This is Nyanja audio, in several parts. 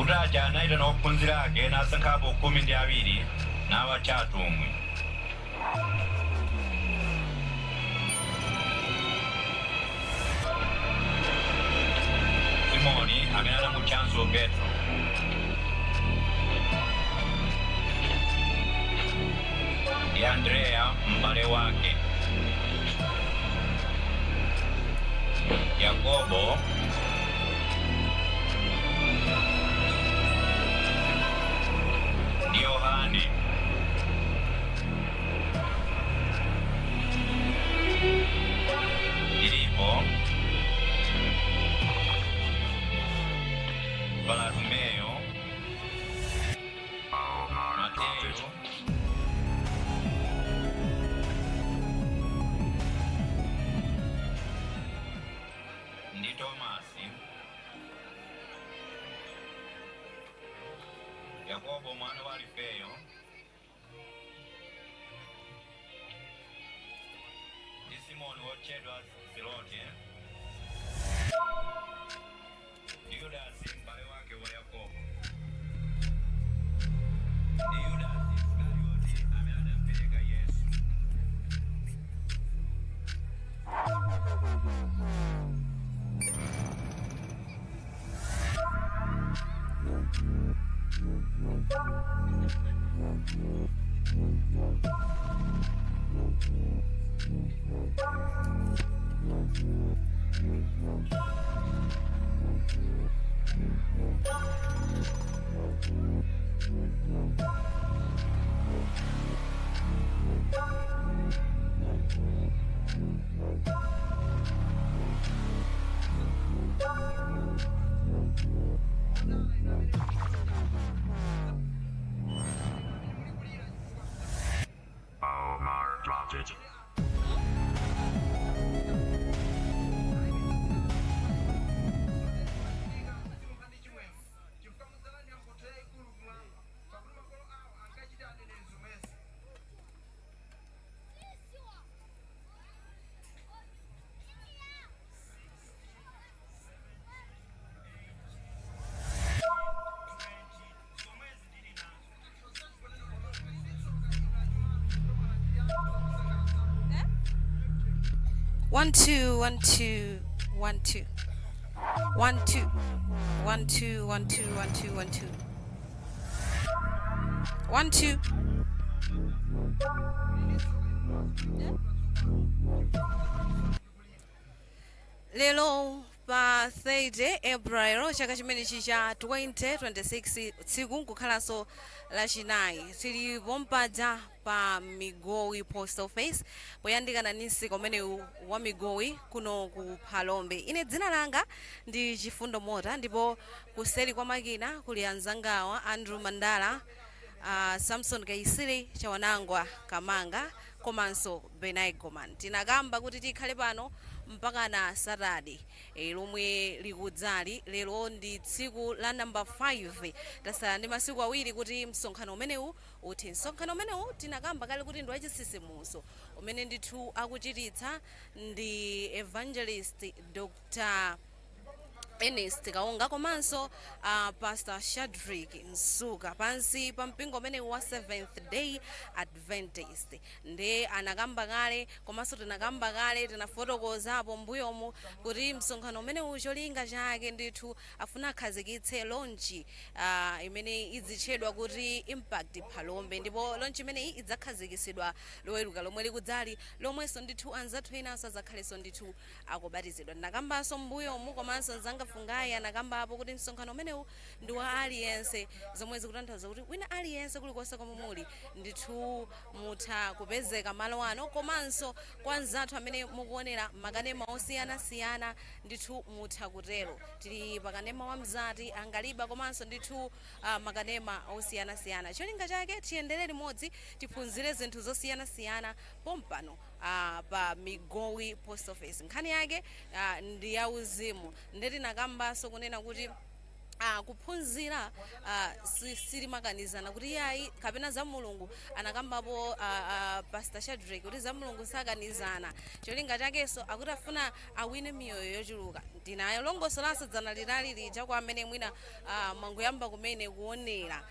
Kutacha anayitana ophunzira ake nasankhapo 12 nawatcha atumwi. Simoni amene anamutchanso Petro, ndi Andreya m'bale wake, Yakobo ndi Yohane, Filipo, Bartumeyo, Mateyo, ndi Tomasi, Yakobo mwana wa Alifeyo, ndi Simoni wotchedwa Zelote, ndi Yudasi m'bale wake wa Yakobo, ndi Yudasi Isikarioti amene adamupereka Yesu. Omar dropped it. One two one two one two one two one two one two one two one two one two. Lero pa 30 April chaka chimenechi cha 2026, tsiku nkukhalanso Lachinayi, tili pompadza pa Migowi Post Office poyandikana ndi msika umenewu wa Migowi kuno ku Phalombe. Ine dzina langa ndi Chifundo Mota ndipo kuseri kwa makina kuli anzangawa, Andrew Mandala, Samson Kaisiri, Chawanangwa Kamanga komanso Benai Goman. Tinakamba kuti tikhale pano mpaka na Saturday lomwe likudzali. Lero ndi tsiku la namba 5, tasala ndi masiku 2 kuti msonkhano umenewu uthe. Msonkhano umenewu tinakamba kale kuti ndi wachisisimuso umene ndithu akuchititsa ndi Evangelist Dr Ernest Kaunga komanso Pastor Shadrick Msuka pansi pa mpingo umenewu wa Seventh Day Adventist. Ndi anakamba kale komanso tinakamba kale, tinafotokozapo mbuyomu kuti msonkhano umenewu cholinga chake ndithu afuna akhazikitse launch imene idzitchedwa kuti Impact Phalombe, ndipo launch imeneyi idzakhazikitsidwa Loweruka lomwe likudzali, lomwenso ndithu anzathu enanso adzakhalenso ndithu akubatizidwa. Ndinakambanso m'mbuyomu komanso mzanga Fungayi anakambapo kuti msonkhano umenewu ndi wa aliyense, zomwe zikutanthauza kuti wina aliyense kulikonse komwe muli ndithu mutha kupezeka malo ano, komanso kwa anzathu amene mukuonera makanema osiyanasiyana ndithu mutha kutero. Tili pakanema wa Mzati, Angaliba komanso ndithu makanema osiyanasiyana. Cholinga chake tiyendere limodzi, tiphunzire zinthu zosiyanasiyana pompano pa Migowi Post Office. Nkhani yake ndi yauzimu, nde tinakambanso kunena kuti Kuphunzira silimakanizana kuti yayi kapena za Mulungu. Anakambapo Pastor Shadrack kuti za Mulungu sakanizana. Cholinga chakenso akuti afuna awine miyoyo yochuluka. Ndinayo longosolanso dzana lilali lija kwa amene mwina mwangoyamba kumene kuonera.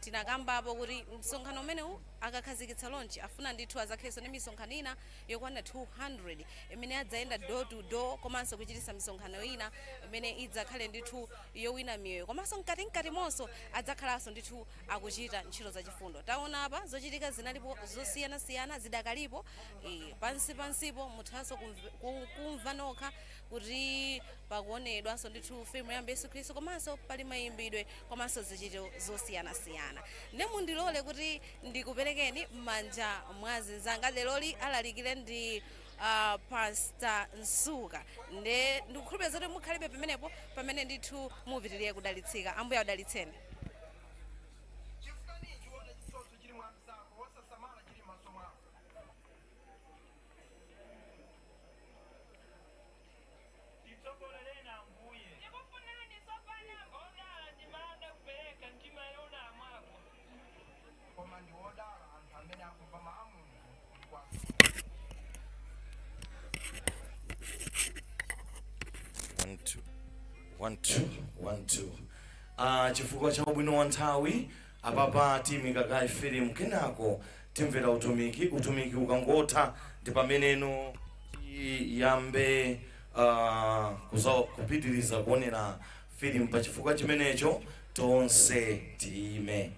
Tinakambapo kuti msonkhano umenewu akakhazikitsa launch, afuna ndithu azakhalenso ndi misonkhano ina yokwana 200 imene adzayenda door to door, komanso kuchitisa misonkhano ina imene idzakhale ndithu yowina miyoyo, komanso mkatimkati monso adzakhalanso ndithu akuchita ntchito zachifundo. Taona apa zochitika zinalipo zosiyanasiyana, zidakalipo pansi pansipo. Muthanso kumva nokha kuti pakuonedwanso ndithu filimu ya Yesu Khristu, komanso pali mayimbidwe komanso zichito zosiyanasiyana. Ne mundilole kuti ndikuperekeni m'manja mwa zinzanga. Leroli alalikire ndi Pastor Nsuka, nde ndikukhulupirira zoti mukhalibe pamenepo pamene ndithu mupitirire kudalitsika. Ambuye adalitseni. Chifukwa ninji uona chisoso chili mwa mzako, wosasamala chili m'maso mwako? Titsogolereni Ambuye. Ndikufunani tsopano Odala ndimanda kupereka mtima yona mwako. Koma ndi wodala anthu amene akumva mawu a Mulungu ndikuwasunga. One, two, one, two, one, two. Chifukwa cha ubwino wa nthawi, apapa tiyimika kaye filimu, kenako timvera utumiki. Utumiki ukangotha ndi pameneno tiyambe kupitiriza kuonera filimu. Pa chifukwa chimenecho tonse tiyime.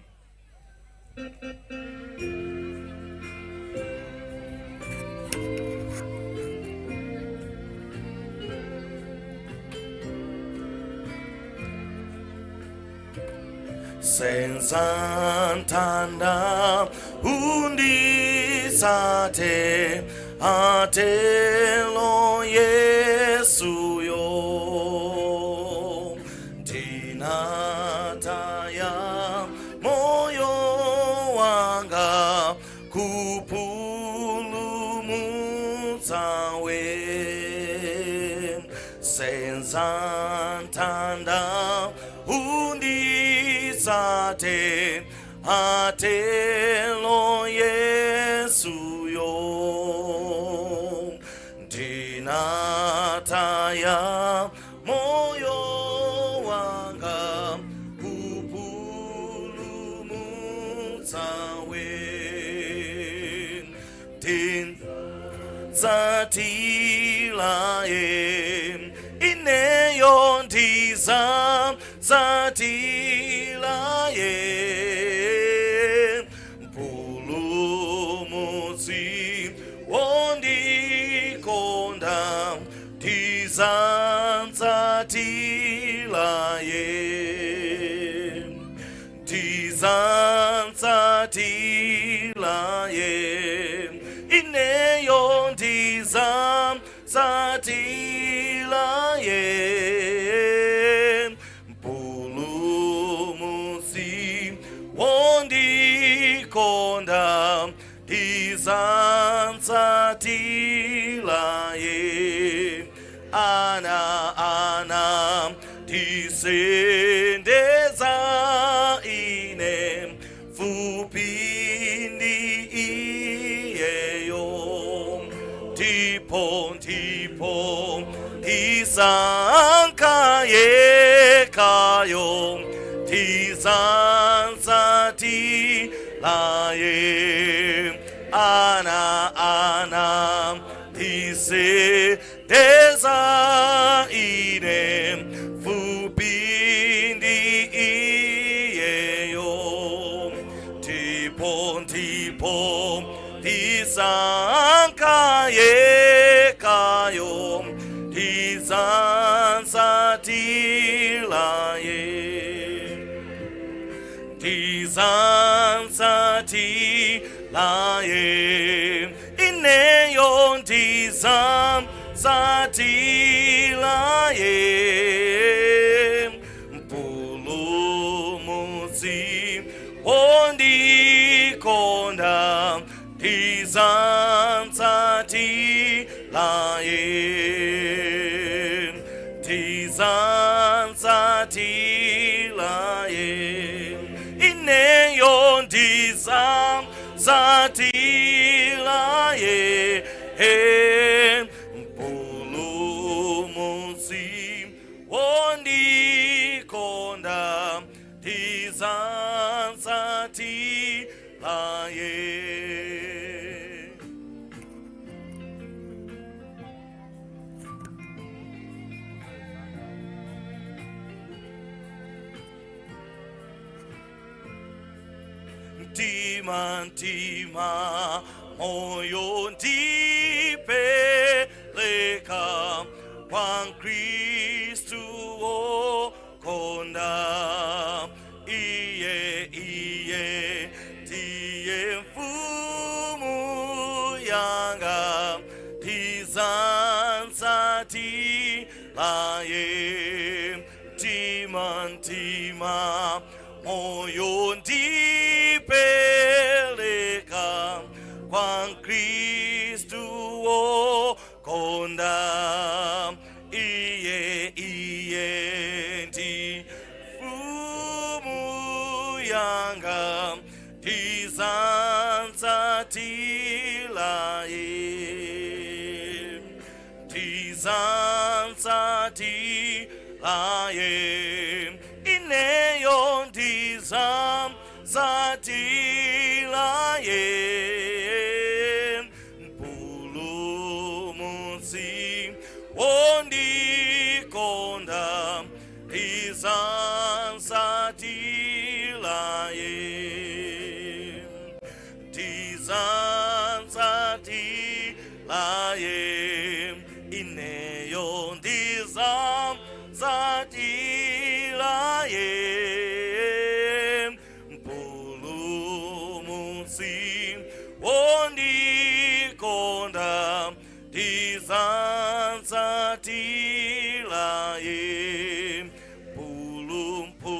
Senza mtanda unditsate, atelo Yesuyo. Ndinataya moyo wanga kupulumutsa we. Senza mtanda unditsate, atelo Yesuyo. Ndinataya moyo wanga kupulumutsa we. Ndidzatsatira, ineyo ndidzatsatira Mpulumutsi wondikonda, ndidzatsatira ye, ndidzatsatira ye, ineyo ndidzatsatira ye Mpulumutsi wondikonda, ndidzatsatira ye. Ana ana ndisendeza ine fupi ndi iyeyo, ndipo ndipo ndisankha yekhayo, ndidzatsatira ye. Ana ana ndisendeza ine fupi ndi iyeyo, ndipo ndipo ndisankha yekhayo, ndidzatsatira ye, ndidzatsatira ye, ineyo ndidzatsatira ye Mpulumutsi wondikonda, ndidzatsatira ye, ndidzatsatira. Ndizamtsatira ye, Mpulumutsi wondikonda, ndizamtsatira ye. Mtima, mtima, moyo ndipeleka kwa Kristu wokonda. Iye, iye ndiye mfumu yanga, ndizamtsatira ye. Mtima, mtima, moyo ndipeleka kwa Kristu wokonda. Iye, iye ndi mfumu yanga, ndizamtsatira ye, ndizamtsatira ye. Ineyo ndizamtsatira ye, Mpulumutsi wondikonda, ndizamtsatira ye, ndizamtsatira ye. Ineyo ndizamtsatira ye, Mpulumutsi wondikonda, ndizamtsatira ye. Mpulumutsi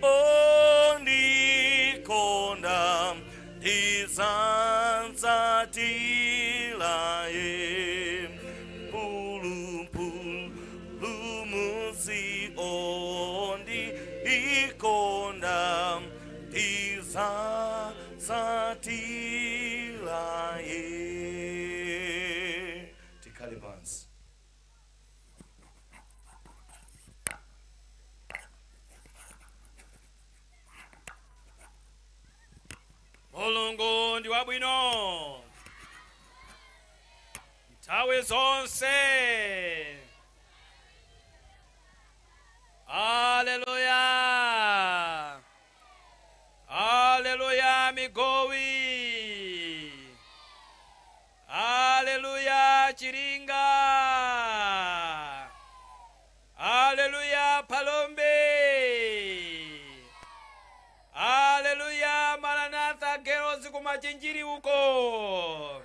ondikonda, ndizamtsatira ye. Mpulumutsi ondikonda, ndizamtsatira ye. Tikhale pansi. Mulungu ndi wabwino nthawi zonse. Aleluya, aleluya! Migowi, aleluya! Chiringa, aleluya! Palombe, aleluya! Maranatha Girls kumachinjiri uko,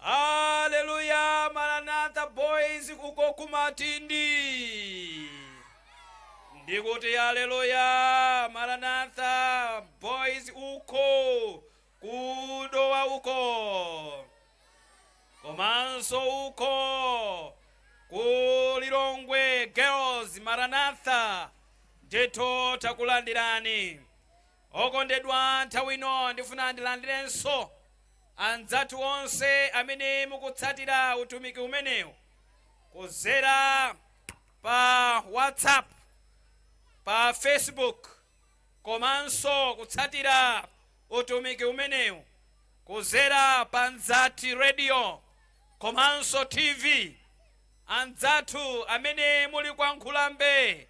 aleluya! Maranatha Boys uko kumatindi, ndikuti aleluya! Maranatha Boys uko kudowa uko, komanso uko kulilongwe Girls Maranatha, ndithu takulandirani okondedwa. Nthawi ino ndifuna ndilandirenso anzathu onse amene mukutsatira utumiki umenewu kuzera pa WhatsApp, pa Facebook, komanso kutsatira utumiki umenewu kuzera pa Nzati Radio komanso TV. Anzathu amene muli kwa Nkhulambe,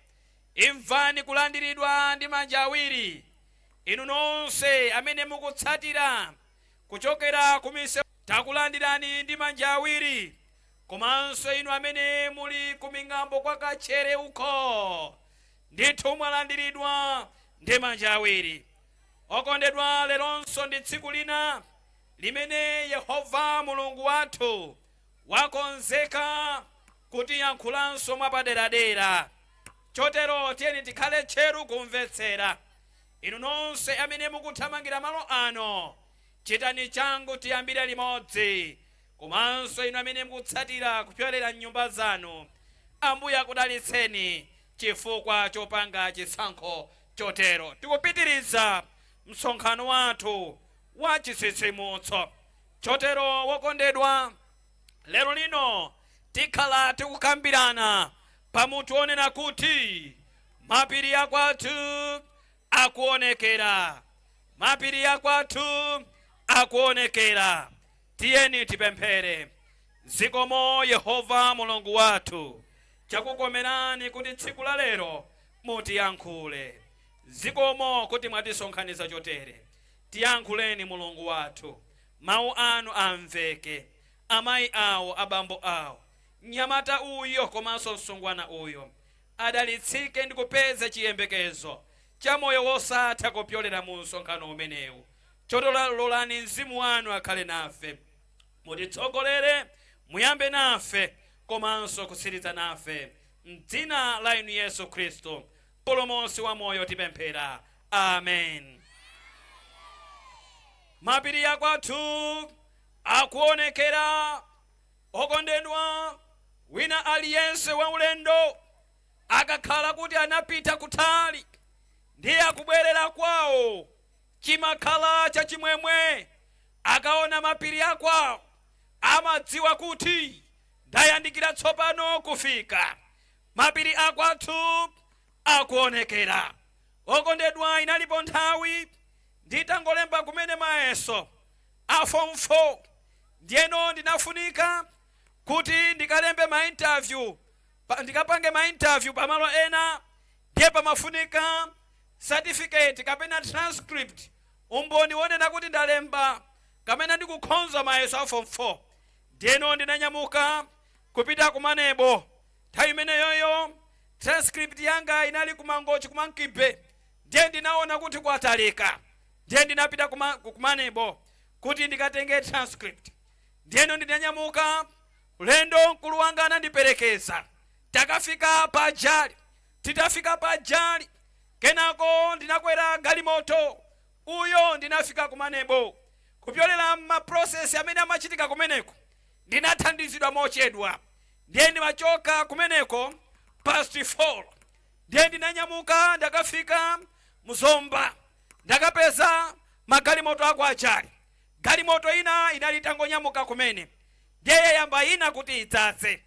imvani kulandiridwa ndi manja awiri. Inu nonse amene mukutsatira kuchokera kumise, takulandirani ndi manja awiri. Komanso inu amene muli kuming'ambo kwa Kachere uko, ndithu mwalandiridwa ndi manja awiri. Okondedwa, leronso ndi tsiku lina limene Yehova Mulungu wathu wakonzeka kutiyankhulanso mwapaderadera. Chotero tiyeni tikhale tcheru kumvetsera. Inu nonse amene mukuthamangira malo ano, chitani changu tiyambire limodzi. Komanso inu amene mukutsatira kupyolera mnyumba zanu, Ambuye akudalitseni chifukwa chopanga chisankho. Chotero tikupitiriza msonkhano wathu wa chitsitsimutso. Chotero wokondedwa, lero lino tikhala tikukambirana pamutu onena kuti mapiri akwathu akuonekera, mapiri akwathu akuonekera. Tiyeni tipemphere. Zikomo Yehova Mulungu wathu, chakukomerani kuti tsiku la lero mutiyankhule. Zikomo kuti mwatisonkhanitsa chotere. Tiyankhuleni Mulungu wathu, mawu anu amveke. Amayi awo, abambo awo, mnyamata uyo komanso msungwana uyo adalitsike ndi kupeza chiyembekezo cha moyo wosatha kupyolera mu msonkhano umenewu. Chotero lolani Mzimu wanu akhale nafe, mutitsogolere, muyambe nafe komanso kutsiriza nafe. Mdzina la inu Yesu Khristu, Mpulumutsi wa moyo, tipemphera, amen. Mapiri akwathu akuonekera. Okondedwa, wina aliyense wa ulendo akakhala kuti anapita kutali ndiye akubwerera kwawo, chimakhala chachimwemwe akaona mapiri akwawo. Amadziwa kuti ndayandikira tsopano kufika. Mapiri akwathu akuonekera. Okondedwa, inalipo nthawi nditangolemba kumene mayeso a Form 4, ndiyeno ndinafunika kuti ndikalembe ma interview ndikapange ma interview pamalo ena. Ndiye pamafunika certificate kapena transcript, umboni wonena kuti ndalemba kapena ndikukhonza mayeso a Form 4. Ndiyeno ndinanyamuka kupita ku MANEB. Nthawi imeneyoyo transcript yanga inali kuMangochi, ku Monkey Bay. Ndiye ndinaona kuti kwatalika, ndiye ndinapita ku MANEB kuti ndikatenge transcript. Ndiyeno ndinanyamuka ulendo, mkulu wanga anandiperekeza, takafika pajali. Titafika pajali, kenako ndinakwera galimoto uyo, ndinafika ku MANEB. Kupyolera ma process amene amachitika kumeneko, ndinathandizidwa mochedwa. Ndiye ndimachoka kumeneko past 4. Ndiye ndinanyamuka, ndakafika mZomba, ndakapeza magalimoto ako achali. Galimoto ina inali itangonyamuka kumene, ndiye yayamba ina kuti idzadze.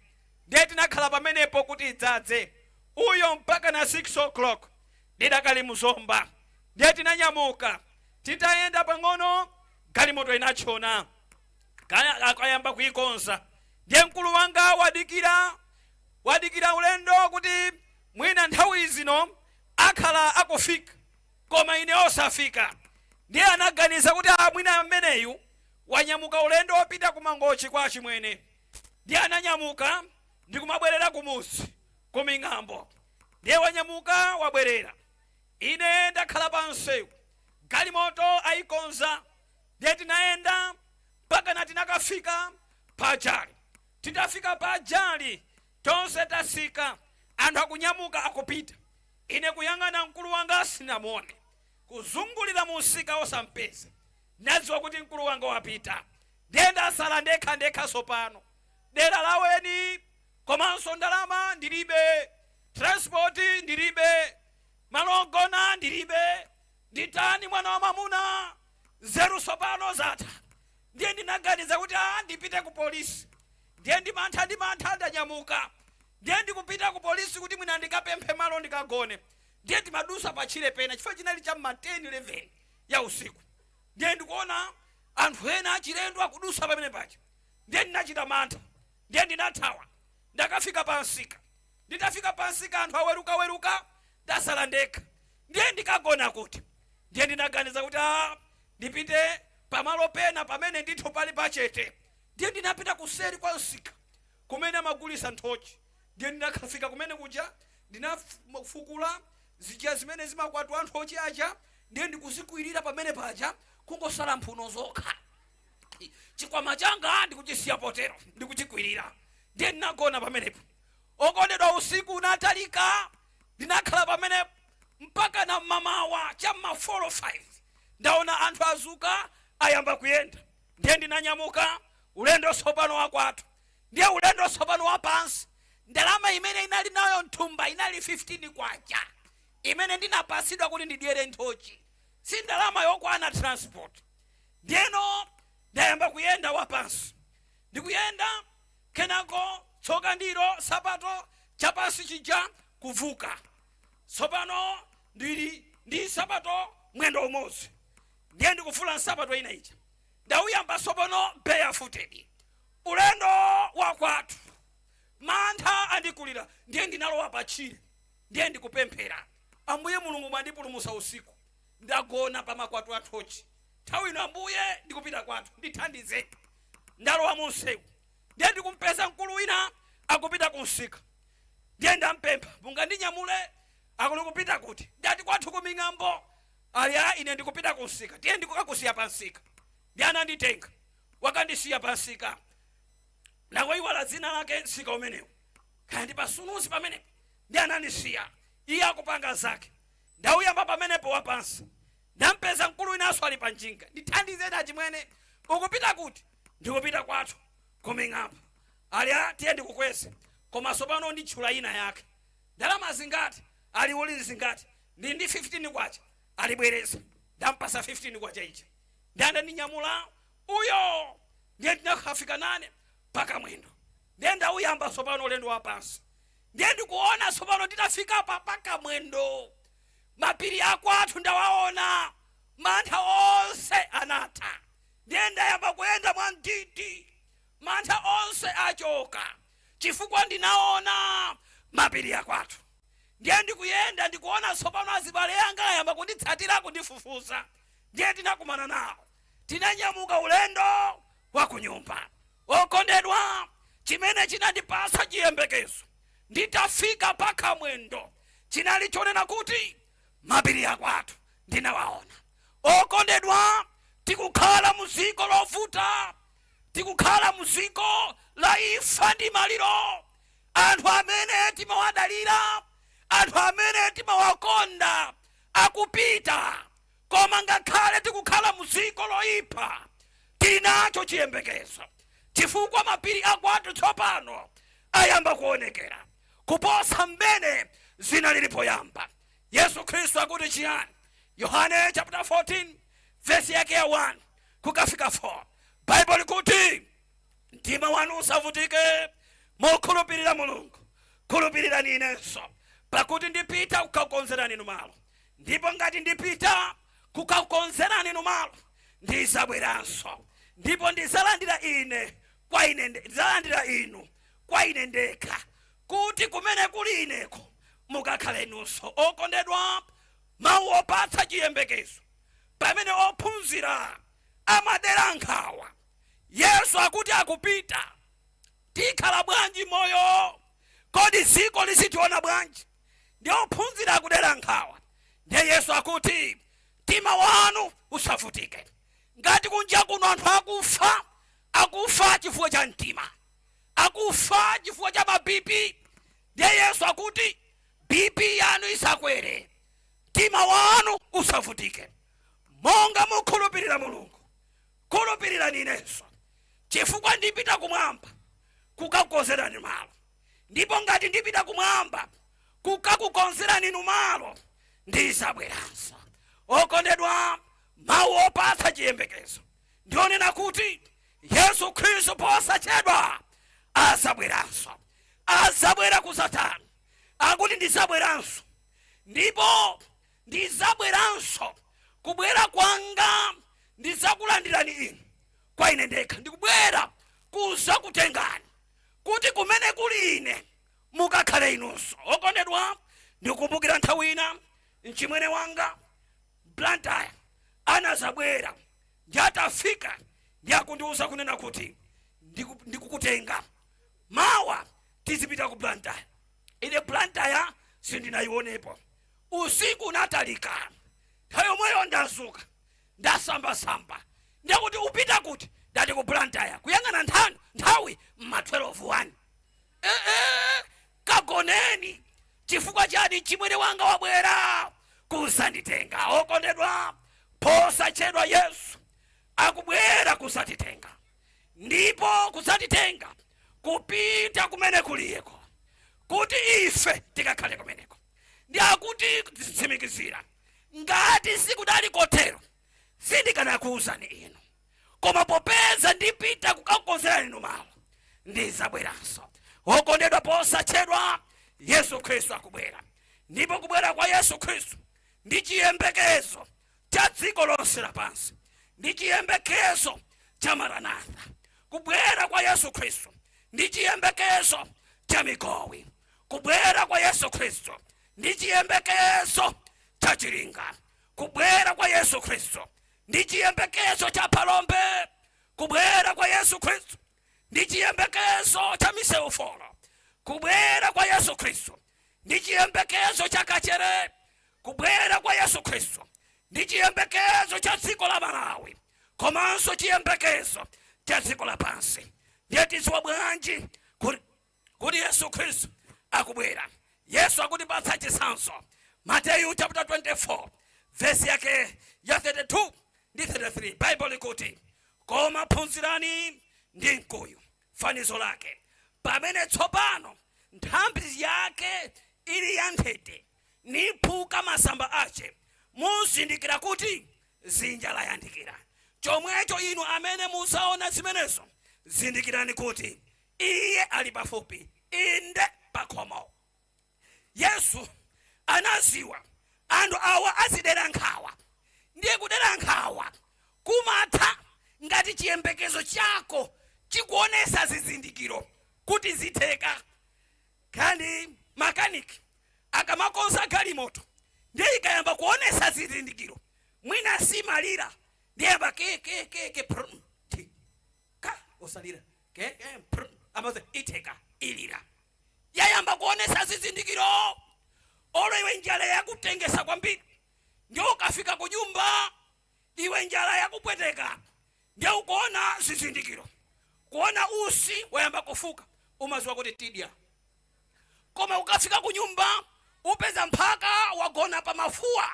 Ndiye tinakhala pamenepo kuti idzadze uyo mpaka na 6 o'clock ndidakali mZomba. Ndiye tinanyamuka, titayenda pang'ono galimoto inachona, akayamba kuikonza. Ndiye mkulu wanga wadikira, wadikira ulendo kuti mwina nthawi zino akhala akufika, koma ine osafika. Ndiye anaganiza kuti a mwina ameneyu wanyamuka ulendo wopita ku Mangochi kwa chimwene. Ndiye ananyamuka ndikumabwerera kumuzi kuming'ambo. Ndiye wanyamuka wabwerera, ine ndakhala pansewu, galimoto ayikonza. Ndiye tinayenda mpaka na tinakafika pajali. Titafika pajali, tonse tasika, anthu akunyamuka akupita. Ine kuyang'ana mkulu wanga sinamuone, kuzungulira musika osampeza. Nadziwa kuti mkulu wanga wapita. Ndiye ndasala ndekha ndekha sopano, dera laweni, komanso ndalama ndilibe, transport ndilibe, malo ogona ndilibe. Nditani mwana wa mamuna? Nzeru sopano zatha. Ndiye ndinaganiza kuti a ndipite ku polisi. Ndiye ndimantha ndimantha ndanyamuka, ndiye ndikupita ku polisi kuti mwina ndikapemphe malo ndikagone. Ndiye timadusa patchire pena, chifukwa chinali cha ma 10 11 ya usiku. Ndiye ndikuona anthu ena achilendo akudusa pamene paja. Ndiye ndinachita mantha, ndiye ndinathawa, ndakafika pansika. Nditafika pansika, anthu awerukaweruka, ndasala ndekha. Ndiye ndikagona kuti? Ndiye ndinaganiza kuti a ndipite pamalo pena pamene ndithu pali pachete. Ndiye ndinapita kuseri kwa msika kumene amagulisa nthochi. Ndiye ndinakafika kumene kuja, ndinafukula zija zimene zimakwatwa nthochi aja, ndiye ndikuzikwirira pamene paja, kungosala mphuno zokha. Chikwama changa ndikuchisiya potero, ndikuchikwirira. Ndiye ndinagona pamenepo. Okondedwa, usiku unatalika, ndinakhala pamenepo mpaka na mmamawa cham'ma 4 or 5. Ndaona anthu azuka, ayamba kuyenda. Ndiye ndinanyamuka ulendo tsopano wakwathu. Ndiye ulendo tsopano wapansi, ndalama imene inali nayo mthumba inali 15 kwacha. Imene ndinapasidwa kuti ndidyere nthochi si ndalama yokwana transport. Ndiyeno ndayamba kuyenda wapansi, ndikuyenda, kenako tsoka ndilo sapato chapansi chija kuvuka. Tsopano ndili ndi sapato mwendo umodzi, ndiye ndikufula nsapato ina ija. Ndawuyamba tsopano barefooted ulendo wa kwathu. Mantha andikulira. Ndiye ndinalowa pachire, ndiye ndikupemphera: "Ambuye Mulungu, mwandipulumutsa usiku, ndagona pa makwatu athochi. Nthawi ino, Ambuye, ndikupita kwathu, ndithandize." Ndalowa munsewu, ndiye ndikumpeza mkulu wina akupita kumsika. Ndiye ndampempha, "Mungandinyamule?" Akuli, "Kupita kuti?" Ndati, "Kwathu kuming'ambo." Ali, "A, ine ndikupita kumsika, tiye ndikukakusiya pa msika." Ndi ananditenga, wakandisiya pa msika. Ndakuyiwala dzina lake msika umenewu, kaya ndi pasunuzi pamenepo. Ndi anandisiya, iye akupanga zake. Ndawuyamba pamenepo wapansi. Ndampeza mkulu winanso ali pa njinga. "Ndithandizeni achimwene." "Ukupita kuti?" "Ndikupita kwathu kuming'ambo." Ali, "A, tiye ndikukweze, koma tsopano nditchula ina yake." "Ndalama zingati?" Ali, "Uli zingati?" "Ndi 15 kwacha." Alibwereza. Ndampasa 15 kwacha ija, ndi anandinyamula uyo. Ndiye ndinakafika nane pakamwendo. Ndiye ndawuyamba tsopano ulendo wapansi. Ndiye ndikuona tsopano nditafika pa pakamwendo, mapiri akwathu ndawaona, mantha onse anatha. Ndiye ndayamba kuyenda mwa mdidi, mantha onse achoka chifukwa ndinaona mapiri akwathu. Ndiye ndikuyenda, ndikuona tsopano azibale anga ayamba kunditsatira, kundifufuza. Ndiye tinakumana nawo, tinanyamuka ulendo wa kunyumba. Okondedwa, chimene chinandipasa chiyembekezo nditafika pakamwendo chinali chonena kuti mapiri akwathu ndinawaona. Okondedwa, tikukhala mu dziko lovuta, tikukhala mu dziko la imfa ndi maliro. Anthu amene timawadalira, anthu amene timawakonda akupita. Koma ngakhale tikukhala mu dziko loyipa, tinacho chiyembekezo chifukwa mapiri akwathu tsopano ayamba kuonekera kuposa mmene zinalili poyamba. Yesu Khristu akuti chiyani? Yohane chapter 14 vesi yake ya 1 kukafika 4, Baibulo likuti, "Mtima wanu usavutike. Mukhulupirira Mulungu, khulupirirani inenso. Pakuti ndipita kukakukonzerani inu malo. Ndipo ngati ndipita kukakukonzerani inu malo, ndizabweranso, ndipo ndizalandira ine kwa ine, ndizalandira inu kwa ine ndekha, kuti kumene kuli ineko mukakhale inunso." Okondedwa, mawu opatsa chiyembekezo. Pamene ophunzira amadera nkhawa, Yesu akuti akupita, tikhala bwanji moyo? Kodi dziko lizitiona bwanji? Ndi ophunzira akudera nkhawa. Ndiye Yesu akuti, "Mtima wanu usavutike." Ngati kunja kuno anthu akufa, akufa chifukwa cha mtima, akufa chifukwa cha ma BP. Ndiye Yesu akuti, "BP yanu isakwere, mtima wanu usavutike. Monga mukhulupirira Mulungu, khulupirirani inenso, chifukwa ndipita kumwamba kukakukonzerani malo. Ndipo ngati ndipita kumwamba kukakukonzerani inu malo, ndizabweranso." Okondedwa, mawu opatsa chiyembekezo ndionena kuti Yesu Khristu posachedwa azabweranso. Azabwera kuzatani? Akuti, "Ndizabweranso, ndipo ndizabweranso. Kubwera kwanga ndizakulandirani inu kwa ine ndekha. Ndikubwera kuzakutengani kuti kumene kuli ine mukakhale inunso." Okondedwa, ndikukumbukira nthawi ina mchimwene wanga Blantyre anazabwera. Ndi atafika, ndi akundiuza kunena kuti, "Ndikukutenga mawa, tizipita ku Blantyre." Ine Blantyre sindinayionepo. Usiku unatalika, nthawi yomweyo ndazuka, ndasambasamba. Ndikuti, "Upita kuti?" Ndati, "Ku Blantyre." Kuyang'ana nthawi ma 12 1. Ee, kagoneni. Chifukwa chani? Chimwene wanga wabwera kuzanditenga. Okondedwa, posachedwa Yesu akubwera kuzatitenga, ndipo kuzatitenga kupita kumene kuliyeko, kuti ife tikakhale kumeneko. Ndi akuti titsimikizira, ngati sikudali kotero, sindikanakuwuzani inu. Koma popeza ndipita kukakonzera inu malo, ndizabweranso. Okondedwa, posachedwa Yesu Khristu akubwera, ndipo kubwera kwa Yesu Khristu ndi chiyembekezo cha dziko lonse lapansi, ndi chiyembekezo cha Maranatha. Kubwera kwa Yesu Khristu ndi chiyembekezo cha Migowi. Kubwera kwa Yesu Khristu ndi chiyembekezo cha Chiringa. Kubwera kwa Yesu Khristu ndi chiyembekezo cha Phalombe. Kubwera kwa Yesu Khristu ndi chiyembekezo cha misewu 4. Kubwera kwa Yesu Khristu ndi chiyembekezo cha Kachere. Kubwera kwa Yesu Khristu ndi chiyembekezo cha dziko la Malawi, komanso chiyembekezo cha dziko lapansi. Ndiye tidziwa bwanji kuti Yesu Khristu akubwera? Yesu akutipatsa chitsanzo. Mateyu chapter 24, vesi yake ya 32 ndi 33, Baibulo likuti, "Koma phunzirani ndi mkuyu fanizo lake: pamene tsopano nthambi yake ili yanthete, niphuka masamba ache, muzindikira kuti dzinja layandikira. Chomwecho inu amene muzaona zimenezo, zindikirani kuti iye ali pafupi, inde pakhomo." Yesu anaziwa anthu awa azidera nkhawa. Ndiye kudera nkhawa kumatha ngati chiyembekezo chako chikuonesa zizindikiro kuti zitheka. Kandi makaniki akamakonza galimoto, ndiye ikayamba kuonesa zizindikiro, mwina simalira, ndiyamba ke ke ke ke pr ti ka osalira ke ke pr, amaze itheka, ilira. Yayamba kuonesa zizindikiro. Olo iwe njala yakutengesa kwambiri, ndiye ukafika ku nyumba, iwe njala yakupweteka, ndiye ukuona zizindikiro, kuona usi wayamba kufuka, umaziwa kuti tidya. Koma ukafika ku nyumba, upeza mphaka wagona pa mafuwa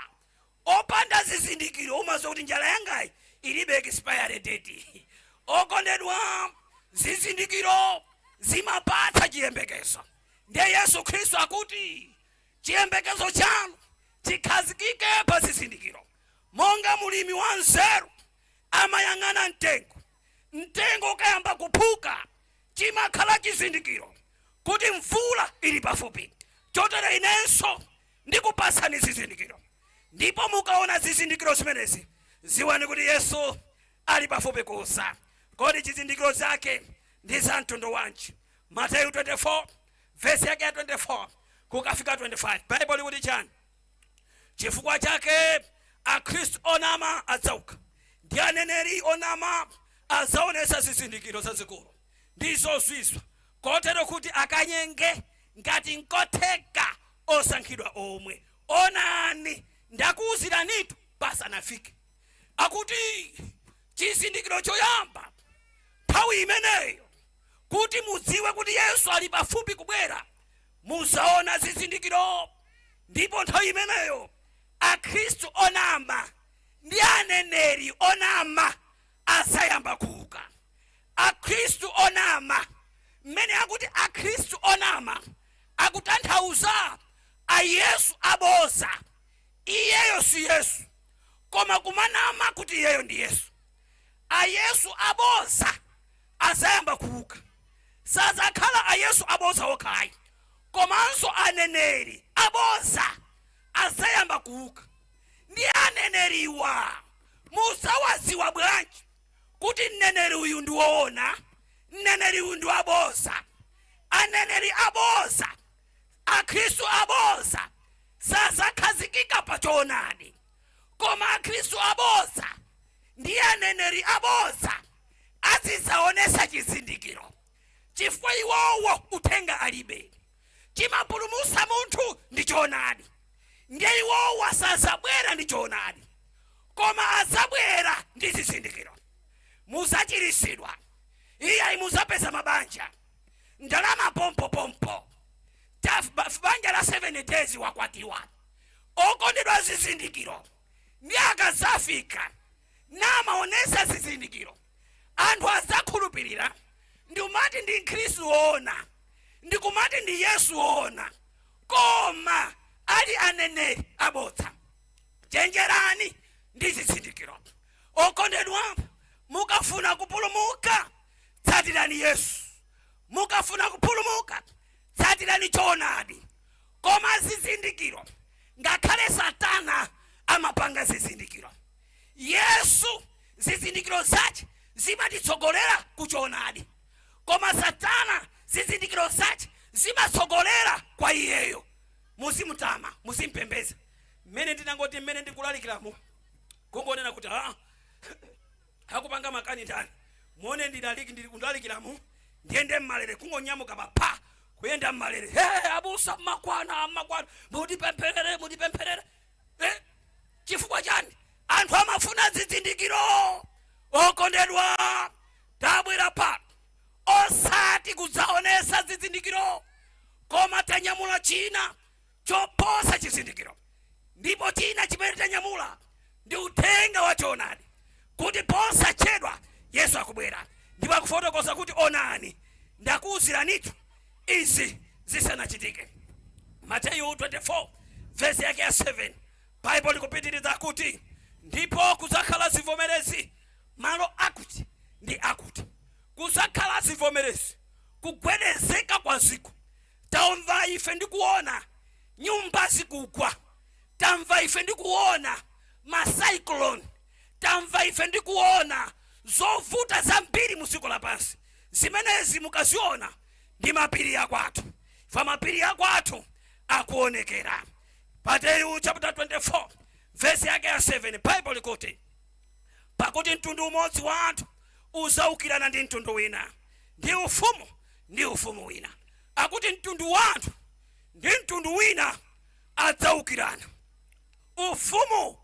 opanda zizindikiro, umaziwa kuti njala yangayi ilibe expiry date. Okondedwa, zizindikiro zimapatsa chiyembekezo. Ndiye Yesu Khristu akuti chiyembekezo chanu chikhazikike pa zizindikiro. Monga mulimi wa nzeru amayang'ana mtengo, mtengo ukayamba kuphuka, chimakhala chizindikiro kuti mvula ili pafupi. Chotero inenso ndikupatsani zizindikiro, ndipo mukaona zizindikiro zimenezi, ziwani kuti Yesu ali pafupi kuza. Kodi chizindikiro zake ndi za mtundu wanji? Mateyu 24, vesi yake ya 24 kukafika 25, Baibulo likuti chani? "Chifukwa chake akhristu onama adzauka, ndi aneneri onama adzaonetsa zizindikiro zazikulu ndi zozizwa, kotero kuti akanyenge, ngati nkotheka, osankhidwa omwe. Onani, ndakuwuziranitu pasanafike." Akuti chizindikiro choyamba nthawi imeneyo kuti mudziwe kuti Yesu ali pafupi kubwera, muzaona zizindikiro. Ndipo nthawi imeneyo akhristu onama ndi aneneri onama azayamba kuuka. Akhristu onama, mmene akuti akhristu onama, akutanthauza ayesu aboza. Iyeyo si Yesu, koma kumanama kuti iyeyo ndi Yesu. Ayesu aboza azayamba kuuka. Sazakhala ayesu aboza okhayi, komanso aneneri aboza azayamba kuuka. Ndi aneneriwa muzawaziwa bwanji kuti mneneri uyu ndi woona, mneneri uyu ndi waboza? Aneneri aboza, akhristu aboza sazakhazikika pa choonadi, koma akhristu aboza ndi aneneri aboza azidzaonesa chizindikiro, chifukwa iwowo uthenga alibe. Chimapulumutsa munthu ndi choonadi. Ndiye iwowo sazabwera ndi choonadi, koma azabwera ndi zizindikiro. Muzachiritsidwa, iyayi, muzapeza mabanja, ndalama pompopompo, banja la 7 days wakwatiwa. Okondedwa, zizindikiro. Ndi akazafika namaonesa zizindikiro, anthu azakhulupirira, ndikumati ndi mkhristu woona, ndikumati ndi Yesu woona, koma Ali aneneri abodza. Chenjerani ndi zizindikiro. Okondedwa, mukafuna kupulumuka, tsatirani Yesu. Mukafuna kupulumuka, tsatirani choonadi. Koma zizindikiro, ngakhale Satana amapanga zizindikiro. Yesu zizindikiro zace zimatitsogolera kuchoonadi, koma Satana zizindikiro zace zimatsogolera kwa iyeyo. Muzimutama, muzimpembeza. Mmene ndinangoti, mmene ndikulalikiramo, kungonena kuti, "Ah, akupanga makani ndani?" Muone, ndilaliki, ndili kulalikiramo, ndiyende mmalere, kungonyamuka pa kuyenda mmalere. "Hey, abusa, mmakwana, mmakwana, mutipempherere, mutipempherere." Eh, chifukwa chani? Anthu amafuna zizindikiro. Okondedwa, tabwera pano osati kudzaonesa zizindikiro, koma tanyamula china choposa chizindikiro. Ndipo china chimene tanyamula ndi uthenga wa choonadi, kuti posachedwa Yesu akubwera. Ndipo akufotokoza kuti, "Onani, ndakuwuziranitu izi zisanachitike." Mateyu 24 vesi yake ya 7, Baibulo likupitiriza kuti, "Ndipo kudzakhala zivomerezi malo akuti ndi akuti." Kuzakhala zivomerezi, kugwedezeka kwa ziko. Tamva ife ndikuona nyumba zikugwa, tamva ife ndikuona ma cyclone, tamva ife ndikuona zovuta zambiri mu dziko lapansi. Zimenezi mukaziona, ndi mapiri akwathu fa, mapiri akwathu akuonekera. Mateyu chapter 24 vesi yake ya 7, Bible likuti, "Pakuti mtundu umodzi wa anthu uzaukirana ndi mtundu wina, ndi ufumu ndi ufumu wina." Akuti mtundu wa anthu ndi mtundu wina adzaukirana, ufumu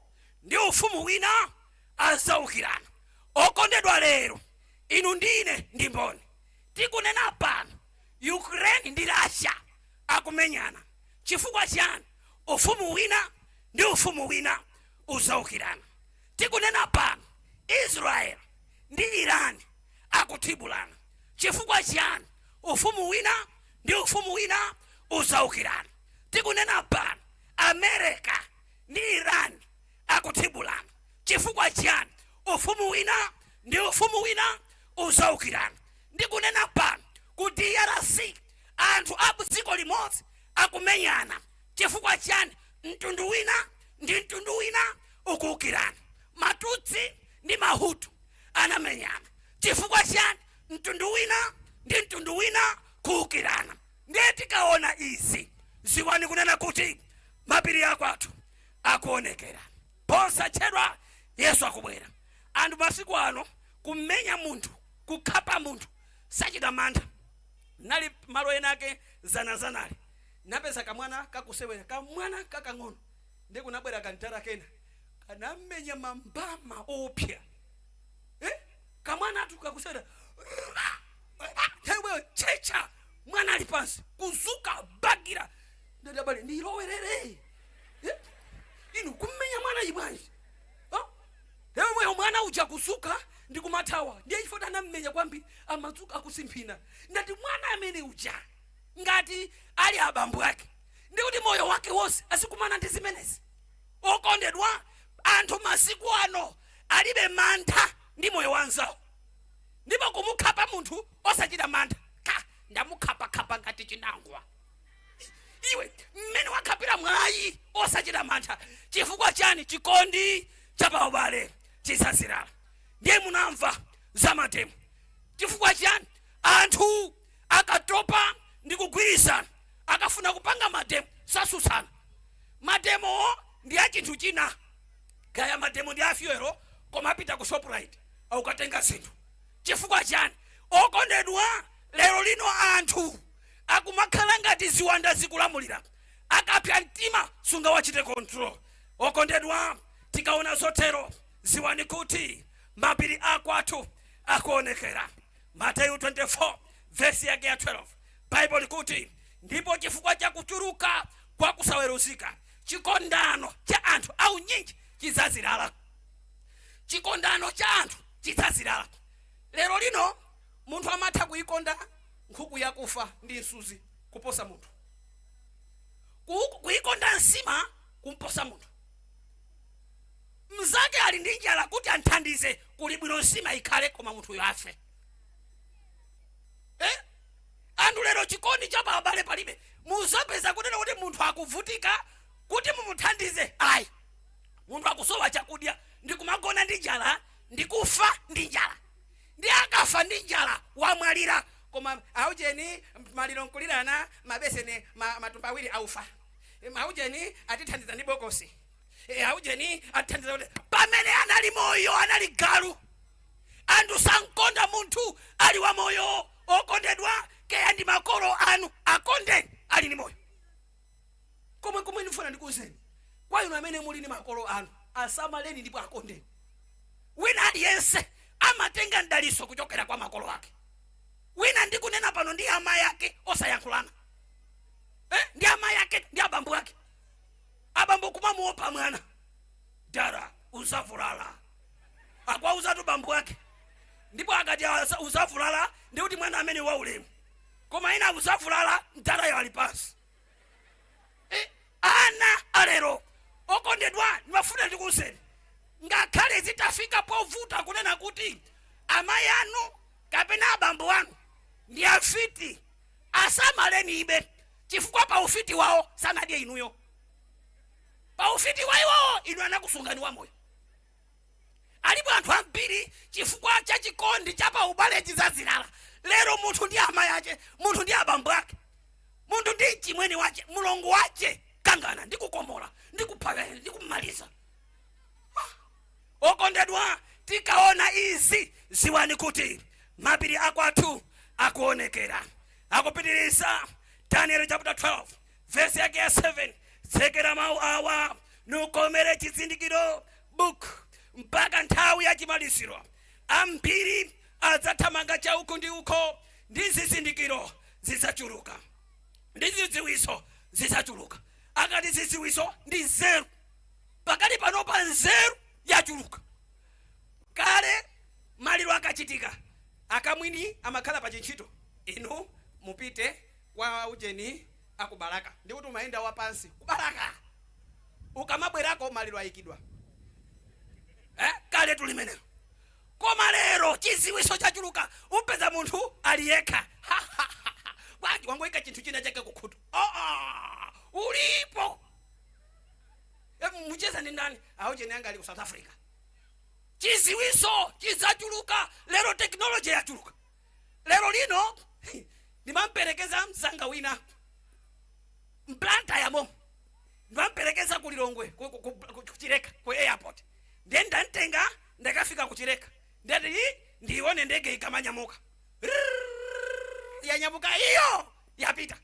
ndi ufumu wina adzaukirana. Okondedwa, lero inu ndine ndi mboni. Tikunena pano, Ukraine ndi Russia akumenyana. Chifukwa chani? Ufumu wina ndi ufumu wina uzaukirana. Tikunena pano, Israel ndi Iran akuthibulana. Chifukwa chani? Ufumu wina ndi ufumu wina uzaukirana. Tikunena pano, America ndi Iran akuthibulana. Chifukwa chani? Ufumu wina ndi ufumu wina uzaukirana. Ndikunena pano, ku DRC anthu a dziko limodzi akumenyana. Chifukwa chani? Mtundu wina ndi mtundu wina ukuukirana. Matutsi ndi Mahutu anamenyana. Chifukwa chani? Mtundu wina ndi mtundu wina kuukirana. Ndiye tikaona izi, ziwani kunena kuti mapiri akwathu akuonekera, posachedwa Yesu akubwera. Anthu masiku ano kumenya munthu, kukhapa munthu, sachita mantha. Nali malo ena ake zanazanali, napeza kamwana kakusewera, kamwana kakang'ono, ndi kunabwera kantara kena, kanamenya mambama opya. Eh? Kamwana atu kakusewera, nthawi checha, mwana ali pansi, kuzuka bagira. Ndati, "Abale, ndilowerere." Eh? Inu, kummenya mwana ibwanji? Lero mwana uja kuzuka ndi kumathawa. Ndiye chifukwa anammenya kwambiri, amadzuka akusimphina. Ndati, mwana amene uja, ngati ali abambo ake, ndikuti moyo wake wonse azikumana ndi zimenezi. Okondedwa, anthu masiku ano alibe mantha ndi moyo wanzawo, ndipo kumukhapa munthu osachita mantha. Ka ndamukhapakhapa ngati chinangwa. Iwe, mmene wakhapira mwayi osachita mantha, chifukwa chani? Chikondi chapaubale chisasirala. Ndiye munamva za ma demo. Chifukwa chani? Anthu akatopa ndi kugwirizana, akafuna kupanga ma demo, sasusana. Ma demowo ndi a chinthu china, kaya ma demo ndi a fuel, koma apita ku Shoprite aukatenga zinthu. Chifukwa chani? Okondedwa, lero lino anthu akumakhala ngati ziwanda zikulamulira. Akapya mtima, sungawachite control. Okondedwa, tikaona zotero, ziwani kuti mapiri akwathu akuonekera. Mateyu 24 vesi yake ya 12, Baibulo likuti, "Ndipo chifukwa cha kuchuluka kwa kusaweruzika, chikondano cha anthu aunyinji chidzazirala." Chikondano cha anthu chidzazirala. Lero lino munthu amatha kuyikonda nkhuku yakufa ndi msuzi kuposa munthu. Kuikonda nsima kumposa munthu mzake ali ndi njala, kuti anthandize kuli bwino nsima ikhale koma munthuyo afe, eh? Anthu lero chikondi cha pa abale palibe. Muzapeza kunena kuti munthu akuvutika, kuti mumuthandize ayi. Munthu akusowa chakudya, ndikumagona ndi njala, ndikufa ndi njala, ndi akafa ndi njala wamwalira. Koma aujeni maliro nkulirana mabeseni, matumba awiri aufa. Aujeni atithandiza ndi bokosi. Aujeni atithandiza kuti pamene anali moyo anali galu. Anthu sankonda munthu ali wa moyo. Okondedwa, keya ndi makolo anu, akondeni ali ndi moyo. Komwe komwe ndifuna ndikuwuzeni, kwa inu amene muli ndi makolo anu, asamaleni ndipo akondeni. Wina aliyense amatenga mdaliso kuchokera kwa makolo ake. Wina ndikunena pano ndi amayi ake osayankhulana, eh? Ndi amayi ake ndi abambo ake, abambo kumamuopa mwana, "Dara, uzavulala," akwauzatu bambo ake. Ndipo akati uzavulala, ndikuti mwana amene waulemu. Koma ina uzavulala, mdarayo ali pansi, eh? Ana alero, okondedwa, ndimafuna ndikuwuzeni, ngakhale zitafika povuta kunena kuti amayi anu kapena abambo anu ndi afiti, asamaleni ibe, chifukwa pa ufiti wawo sanadye inuyo. Pa ufiti wa iwowo inu anakusungani wamoyo. Alipo anthu ambiri chifukwa cha chikondi cha pa ubale chizazilala. Lero munthu ndi amayi ache, munthu ndi abambo ake, munthu ndi mchimwene wache, mlongo wache, kangana ndi kukomola ndi kupha ndi kumaliza. Okondedwa, tikaona izi ziwani kuti mapiri akwathu akuonekera. Akupitiriza Daniel chapter 12 verse yake ya 7: "Tsekera mawu awa, nukomere chizindikiro book, mpaka nthawi ya chimaliziro. Ambiri adzathamanga chauku ndi uko, ndi zizindikiro zidzachuluka, ndi zidziwiso zidzachuluka." Akati zidziwiso ndi nzeru. Pakali panopa nzeru yachuluka. Kale maliro akachitika, akamwini amakhala pa chintchito, "Inu mupite kwa ujeni akubalaka," ndikuti umayenda wapansi kubalaka, ukamabwerako maliro ayikidwa, eh? Kale tulimenelo. Koma lero chiziwiso chachuluka. Upeza munthu ali yekha, bwanji wangoyika chinthu china chake kukhutu, oh, ulipo. Mucheza ndi ndani? "Aujeni anga ali ku South Africa." Chiziwiso chidzachuluka. Lero technology yachuluka. Lero lino ndimamperekeza mzanga wina mBlantyremo, ndimamperekeza ku Lilongwe, ku Chileka ku airport. Ndiye ndamtenga, ndakafika ku Chileka, ndati, "Ii, ndione ndege ikamanyamuka." Rrrr, yanyamuka iyo, yapita.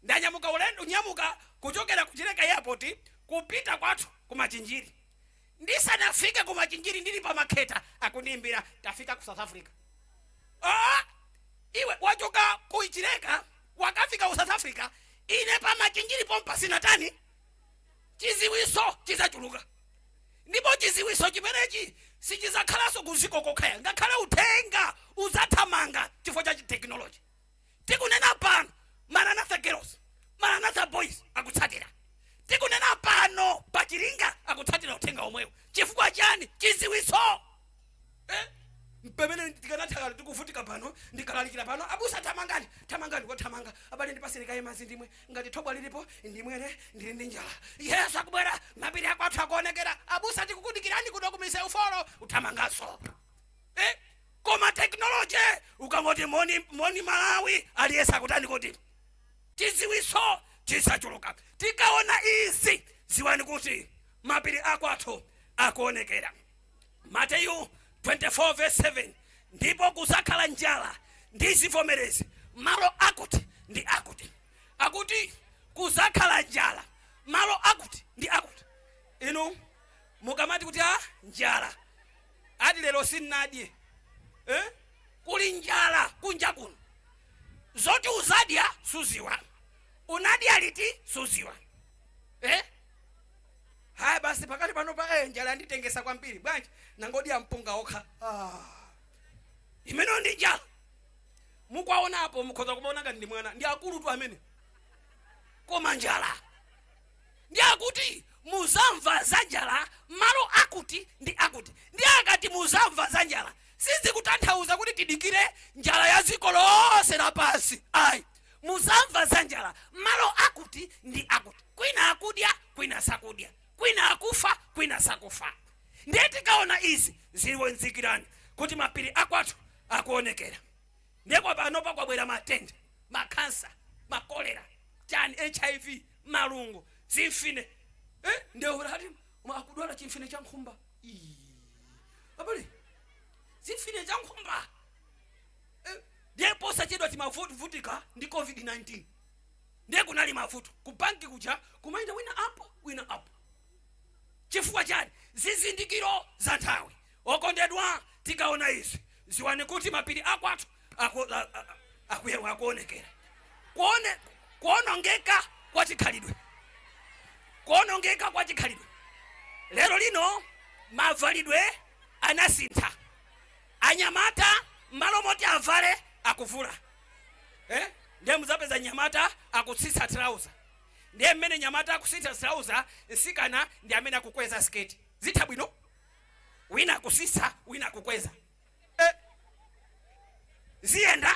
Ndanyamuka ulendo, nyamuka kuchokera ku Chileka airport kupita kwathu kumachinjiri. Ndisanafike kumachinjiri, ndili pamakheta, akundiimbira, "Tafika ku South Africa." Ah, iwe wachoka ku Chileka wakafika ku South Africa, ine pamachinjiri pompa sinatani. Chiziwiso chizachuluka, ndipo chiziwiso chimenechi sichizakhalanso kuziko kokhaya, ngakhale uthenga uzathamanga chifukwa cha technology. Tikunena pano Maranatha Girls, Maranatha Boys akutsatira. Tikunena pano pachilinga akutsatira uthenga omwewo. Chifukwa chani? Chiziwiso, eh? Pamene tikanatha tikuvutika pano, ndikalalikira pano, "Abusa, thamangani, thamangani," kothamanga, "Abale, ndipaseni kaye madzi ndimwe, ngati thobwa lilipo ndimwere, ndili ndi njala." "Yesu akubwera, mapiri akwathu akuonekera, abusa tikukudikirani kuno kumisewu four," uthamanganso, eh? Koma technology, ukangoti moni moni Malawi, aliyense akutani? Kuti chiziwiso chisachuluka. Tikaona izi ziwani kuti mapiri akwathu akuonekera. Mateyu 24 verse 7: "Ndipo kuzakhala njala ndi zivomerezi malo akuti ndi akuti." Akuti kuzakhala njala malo akuti ndi akuti. Inu mukamati kuti a njala, ati lero sinnadye, eh? Kuli njala kunja kuno, zoti uzadya suziwa, unadya liti suziwa, eh? Haya basi, pakati pano pa njala yanditengesa kwambiri. Bwanji? Nangodya mpunga okha. Ah. Imeneyo ndi njala. Mukwaonapo mukhoza kumaona ngati ndi mwana, ndi akulu tu amene, koma njala. Ndi akuti muzamva za njala malo akuti ndi akuti. Ndi akati muzamva za njala, sizikutanthauza kuti tidikire njala ya dziko lonse lapansi, ayi. Muzamva za njala malo akuti ndi akuti, kwina akudya, kwina sakudya, kwina akufa, kwina sakufa. Ndiye tikaona izi, zizindikirani kuti mapiri akwathu akuonekera. Ndiye panopa kwabwera matenda, makhansa, makolera, chani, HIV, malungo, zimfine, eh? Ndiye ati akudwala chimfine cha nkhumba. Ii, abale, zimfine cha nkhumba, eh? Ndiye posachedwa timavutika ndi COVID-19. Ndiye kunali mavuto ku banki kuja, kumayenda wina apo, wina apo. Chifukwa chani? Zizindikiro za nthawi. Okondedwa, tikaona izi, ziwani kuti mapiri akwathu akuonekera. Kuonongeka kwa chikhalidwe, kuonongeka kwa chikhalidwe. Lero lino mavalidwe anasintha. Anyamata malo moti avale akuvula, eh? Ndiye muzapeza nyamata akutsitsa trouser. Ndiye mmene nyamata akutsitsa trouser, msikana ndi amene akukweza sketi. Zitha bwino? Wina akusitsa, wina akukweza, eh. Ziyenda?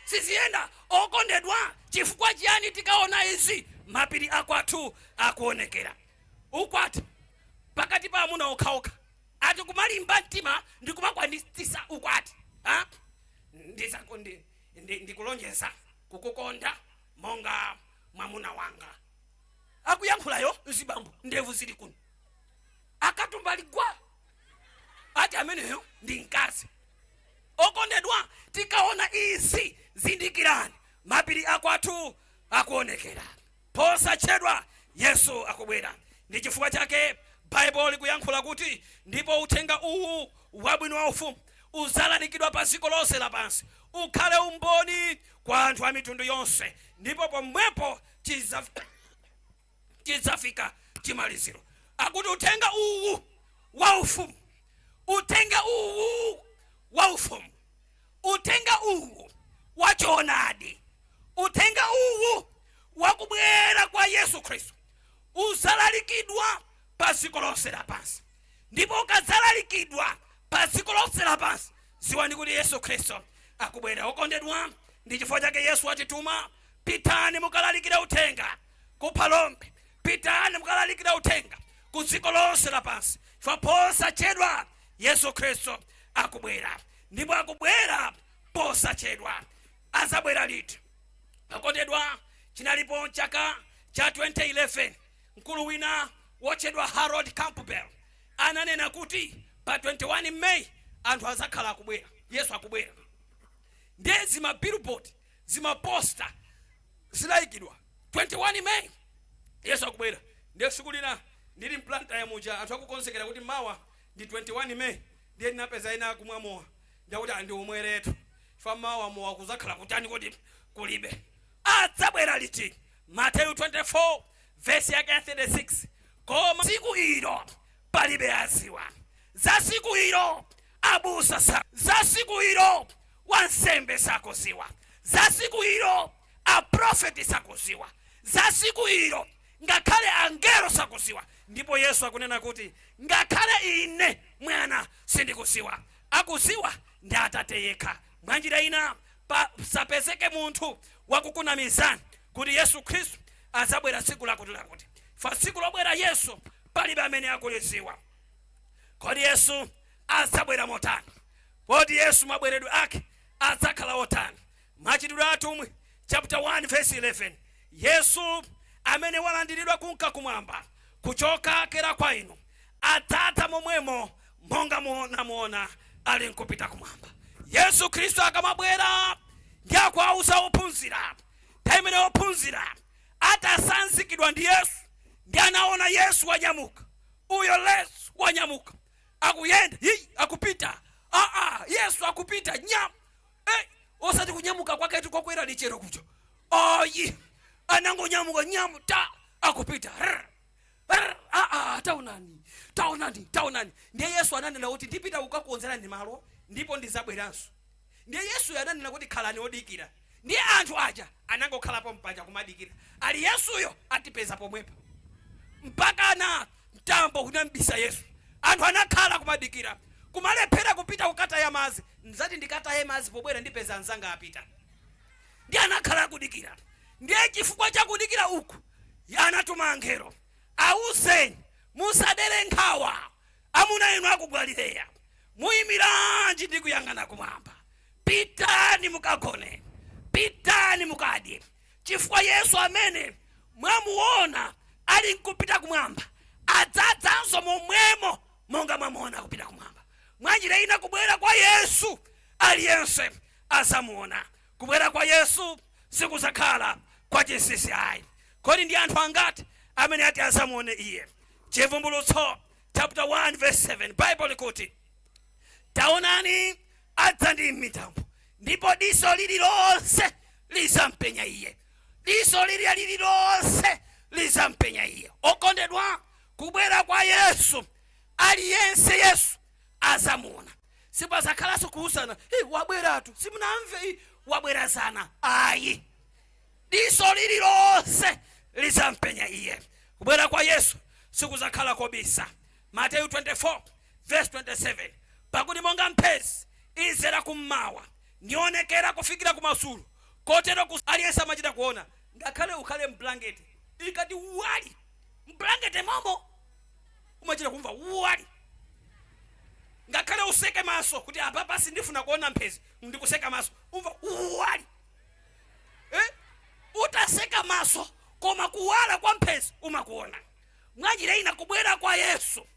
Siziyenda, okondedwa. Chifukwa chiyani? Tikaona izi, mapiri akwathu akuonekera. Ukwati pakati pa amuna okhaokha, ati kumalimba mtima ndi kumakwanitsa ukwati, ha? Ndikulonjeza kukukonda monga mwamuna wanga. Akuyankhulayo mzibambo, ndevu zili kuno, akatumba ligwa, ati ameneyo ndi mkazi. Okondedwa, tikaona izi, zindikirani mapiri akwathu akuonekera. Posachedwa Yesu akubwera. Ndi chifukwa chake Baibulo likuyankhula kuti ndipo uthenga uwu wabwino wa ufumu uzalalikidwa pa dziko lonse lapansi, ukhale umboni kwa anthu a mitundu yonse, ndipo pomwepo chidzafika chimaliziro. Akuti uthenga uwu wa ufumu, uthenga uwu wa ufumu, uthenga uwu wachoonadi, uthenga uwu wakubwera kwa Yesu Khristu uzalalikidwa pa dziko lonse lapansi. Ndipo ukadzalalikidwa pa dziko lonse lapansi, ziwani kuti Yesu Khristu akubwera. Okondedwa, ndi chifukwa chake Yesu atituma: pitani mukalalikira uthenga ku Phalombe, pitani mukalalikira uthenga ku dziko lonse lapansi, chifukwa posachedwa Yesu Khristu akubwera, ndipo akubwera posachedwa. Azabwera liti, akondedwa? Chinalipo chaka cha 2011, mkulu wina wotchedwa Harold Campbell ananena kuti pa 21 May anthu azakhala akubwera, Yesu akubwera. Ndiye zima billboard, zima poster zilayikidwa, 21 May Yesu akubwera. Ndiye tsiku lina ndili m'Blantyre muja, anthu akukonzekera kuti mawa ndi 21 May, ndiye ndinapeza ena akumwa mowa. Ndakuti andiumweretu, chifukwa mawa mowa kuzakhala kutani? Kuti kulibe. Adzabwera liti? Mateyu 24 vesi yake ya 36: koma tsiku ilo palibe aziwa. Za tsiku ilo abusa sa, za tsiku ilo wansembe sakuziwa, za tsiku ilo aprofeti sakuziwa, za tsiku ilo ngakhale angelo sakuziwa. Ndipo Yesu akunena kuti ngakhale ine mwana sindikuziwa, akuziwa ndi Atate yekha. Mwanjira ina, pasapezeke munthu wakukunamizani kuti Yesu Khristu azabwera tsiku lakuti lakuti. Fa tsiku lobwera Yesu palibe amene akuliziwa. Kodi Yesu azabwera motani? Kodi Yesu mabweredwe ake adzakhala otani? Machitidwe Atumwi chapter 1 verse 11: Yesu amene walandiridwa kunka kumwamba kuchoka kera kwa inu adzadza momwemo monga munamuona ali nkupita kumwamba. Yesu Khristu akamabwera ndi akuauza ophunzira, nthawi imene ophunzira atasanzikidwa ndi Yesu, ndi anaona Yesu wanyamuka, uyo Yesu wanyamuka, akuyenda, yi, akupita, aa, Yesu akupita nyam, eh, osati kunyamuka kwaketu kwakwera lichero kucho, ayi, anangonyamuka nyamu ta, akupita. Rr, rr, aa, taonani, taonani, taonani. Ndiye Yesu ananena kuti ndipita kukakukonzerani malo ndipo ndizabweranso. Ndiye Yesu ananena kuti khalani odikira. Ndiye anthu aja anangokhalapo mpaja kumadikira, ali Yesuyo atipeza pomwepa. Mpakana mtambo unambisa Yesu. Anthu anakhala kumadikira, kumalephera kupita kukataya madzi. Nzati ndikataye madzi, pobwera ndipeza anzanga apita. Ndi anakhala kudikira. Ndiye chifukwa chakudikira uku anatuma angelo: "Awuzeni, musadere nkhawa, amuna inu aku Galileya. Muyimiranji ndi kuyang'ana kumwamba? Pitani mukagone, pitani mukadye, chifukwa Yesu amene mwamuona ali nkupita kumwamba adzadzanso momwemo monga mwamuona kupita kumwamba." Mwanjira ina, kubwera kwa Yesu aliyense azamuona. Kubwera kwa Yesu sikuzakhala kwa chinsinsi ayi. Kodi ndi anthu angati amene ati azamuone iye? Chivumbulutso chapter 1 verse 7, Bible likuti, "Taonani, adza ndi mitambo, ndipo diso lililonse lizampenya iye." Diso lilya lililonse lizampenya iye. Okondedwa, kubwera kwa Yesu aliyense Yesu azamuona. Sipazakhalanso kuwuzana, "Hey, wabweratu, simunamve, wabwerazana," ayi. Diso lililonse lizampenya iye. Kubwera kwa Yesu sikuzakhala kobisa. Mateyu 24 verse 27: "Pakuti monga mphezi izera kummawa nionekera kufikira kumadzulo, kotero aliyense amachita kuona." Ngakhale ukhale mblanketi, ikati wali mblanketi momo umachita kumva wali. Ngakhale useke maso kuti apa pasi ndifuna kuona mphezi, ndikuseka maso, umva wali, eh? Utaseka maso, koma kuwala kwa mphezi umakuona. Mwanjira ina, kubwera kwa Yesu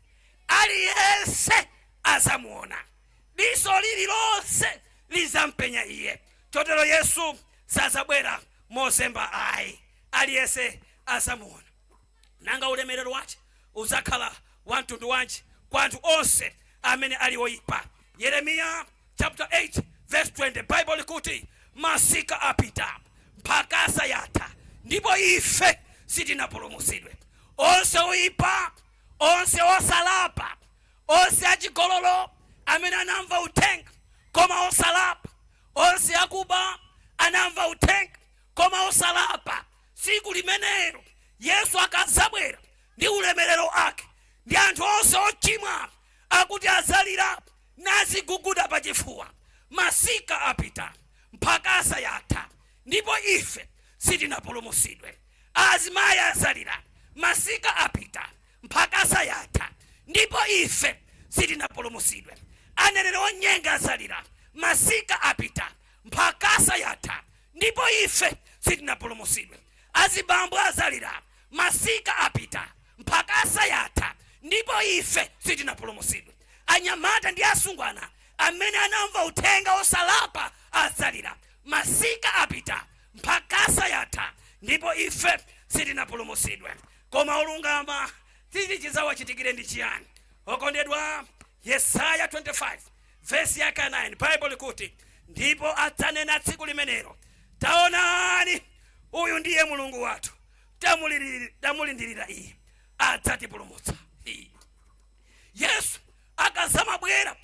aliyense azamuona, diso lililonse lizampenya iye. Chotero Yesu sazabwera mozemba ayi, aliyense azamuona. Nanga ulemerero wace uzakhala wa mtundu wanji kwa anthu onse amene ali oyipa? Yeremiya chapter 8 verse 20, Bible likuti, "Masika apita, mphakasa yatha, ndipo ife sitinapulumutsidwe." Onse oyipa, onse osalapa, onse achigololo amene anamva uthenga koma osalapa, onse akuba anamva uthenga koma osalapa, tsiku limenelo Yesu akazabwera ndi ulemerero ake ndi anthu onse ochimwa, akuti azalira naziguguda pachifuwa: "Masika apita, mphakasa yatha, ndipo ife sitinapulumutsidwe." Azimayi azalira: "Masika apita, mphakasa yatha, ndipo ife sitinapulumutsidwe." Aneneri onyenga azalira: "Masika apita, mphakasa yatha, ndipo ife sitinapulumutsidwe." Azibambo azalira: "Masika apita, mphakasa yatha, ndipo ife sitinapulumutsidwe." Anyamata ndi asungwana amene anamva uthenga osalapa azalira: "Masika apita, mphakasa yatha, ndipo ife sitinapulumutsidwe." Koma olungama titi chizawachitikire ndi chiyani? Okondedwa, Yesaya 25 vesi yake 9, Bible likuti, "Ndipo adzanena tsiku limenelo, taonani, uyu ndiye Mulungu wathu, tamulindirira iye, adzatipulumutsa." Iye. Yesu akazamabwera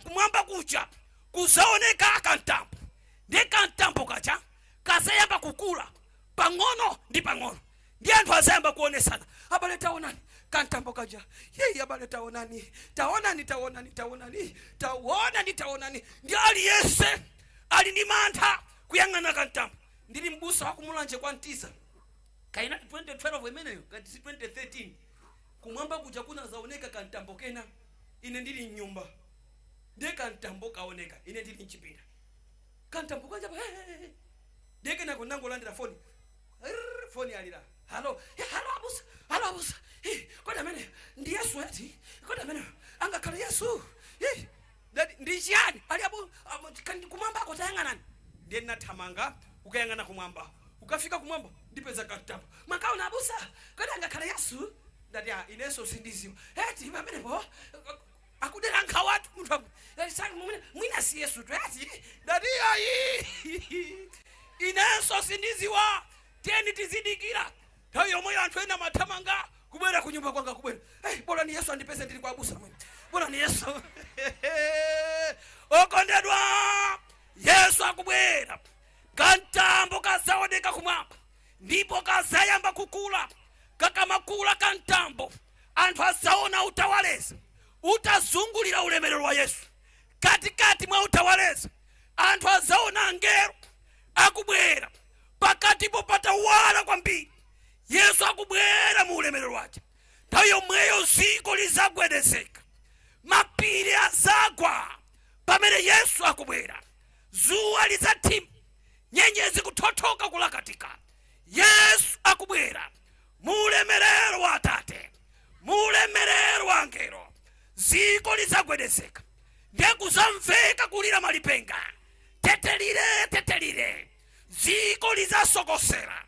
kumwamba kucha, kuzaoneka kamtambo, ndi kamtambo kacha kazayamba kukula pang'ono ndi pang'ono, ndi anthu azayamba kuonesana: "Abale, taonani kamtambo kaja. Yeyi, abale, taonani, taonani, taonani, taonani, taonani, taonani." Ndi aliyense ali ndi mantha kuyang'ana kamtambo. Ndili mbusa wakumulanje kwa Mtiza, kainati 2012 imeneyo, kati si 2013, kumwamba kuja kunazaoneka kamtambo kena. Ine ndili mnyumba, ndiye kamtambo kaoneka. Ine ndili mchipinda, kamtambo kaja pa, hey, hey, hey. Ndiye kenako nangolandira foni. Rrrr, foni alira: "Halo." "Halo abusa, halo abusa. Kodi amene ndi Yesu eti? Kodi amene angakhale Yesu?" Ndi chiyani? Ali abu kumwambako, tayang'anani. Ndiye ndinathamanga kukayang'ana kumwamba. Ukafika kumwamba ndipeza kamtambo. "Mwakaona abusa, kodi angakhale Yesu?" Ndati, "Ah, inenso sindiziwa eti." Pamenepo akudera nkhawatu munthu mwina si Yesu tu eti. Ndati, "Ayi, inenso sindiziwa, tiyeni tizidikira." Nthawi yomweyo anthu ena amathamanga kubwera kunyumba kwanga, kubwera, "Hey, bola ni Yesu andipeze ndili kwa abusa mwene, bola ni Yesu." Okondedwa, Yesu akubwera, kamtambo kazaoneka kumwamba ndipo kazayamba kukula. Kakamakula kamtambo, anthu azaona utawaleza utazungulira ulemerero wa Yesu. Katikati mwa utawaleza anthu azaona angelo akubwera, pakatipo patawala kwambiri, Yesu akubwera mu ulemerero wake. Nthawi yomweyo dziko lizagwedezeka, mapiri azagwa pamene Yesu akubwera, zuwa lizathima, nyenyezi kuthothoka, kulakatika. Yesu akubwera mu ulemerero wa Atate, mu ulemerero wa angelo. Dziko lizagwedezeka, ndiye kuzamveka kulira malipenga, tetelire tetelire. Dziko lizasokosera.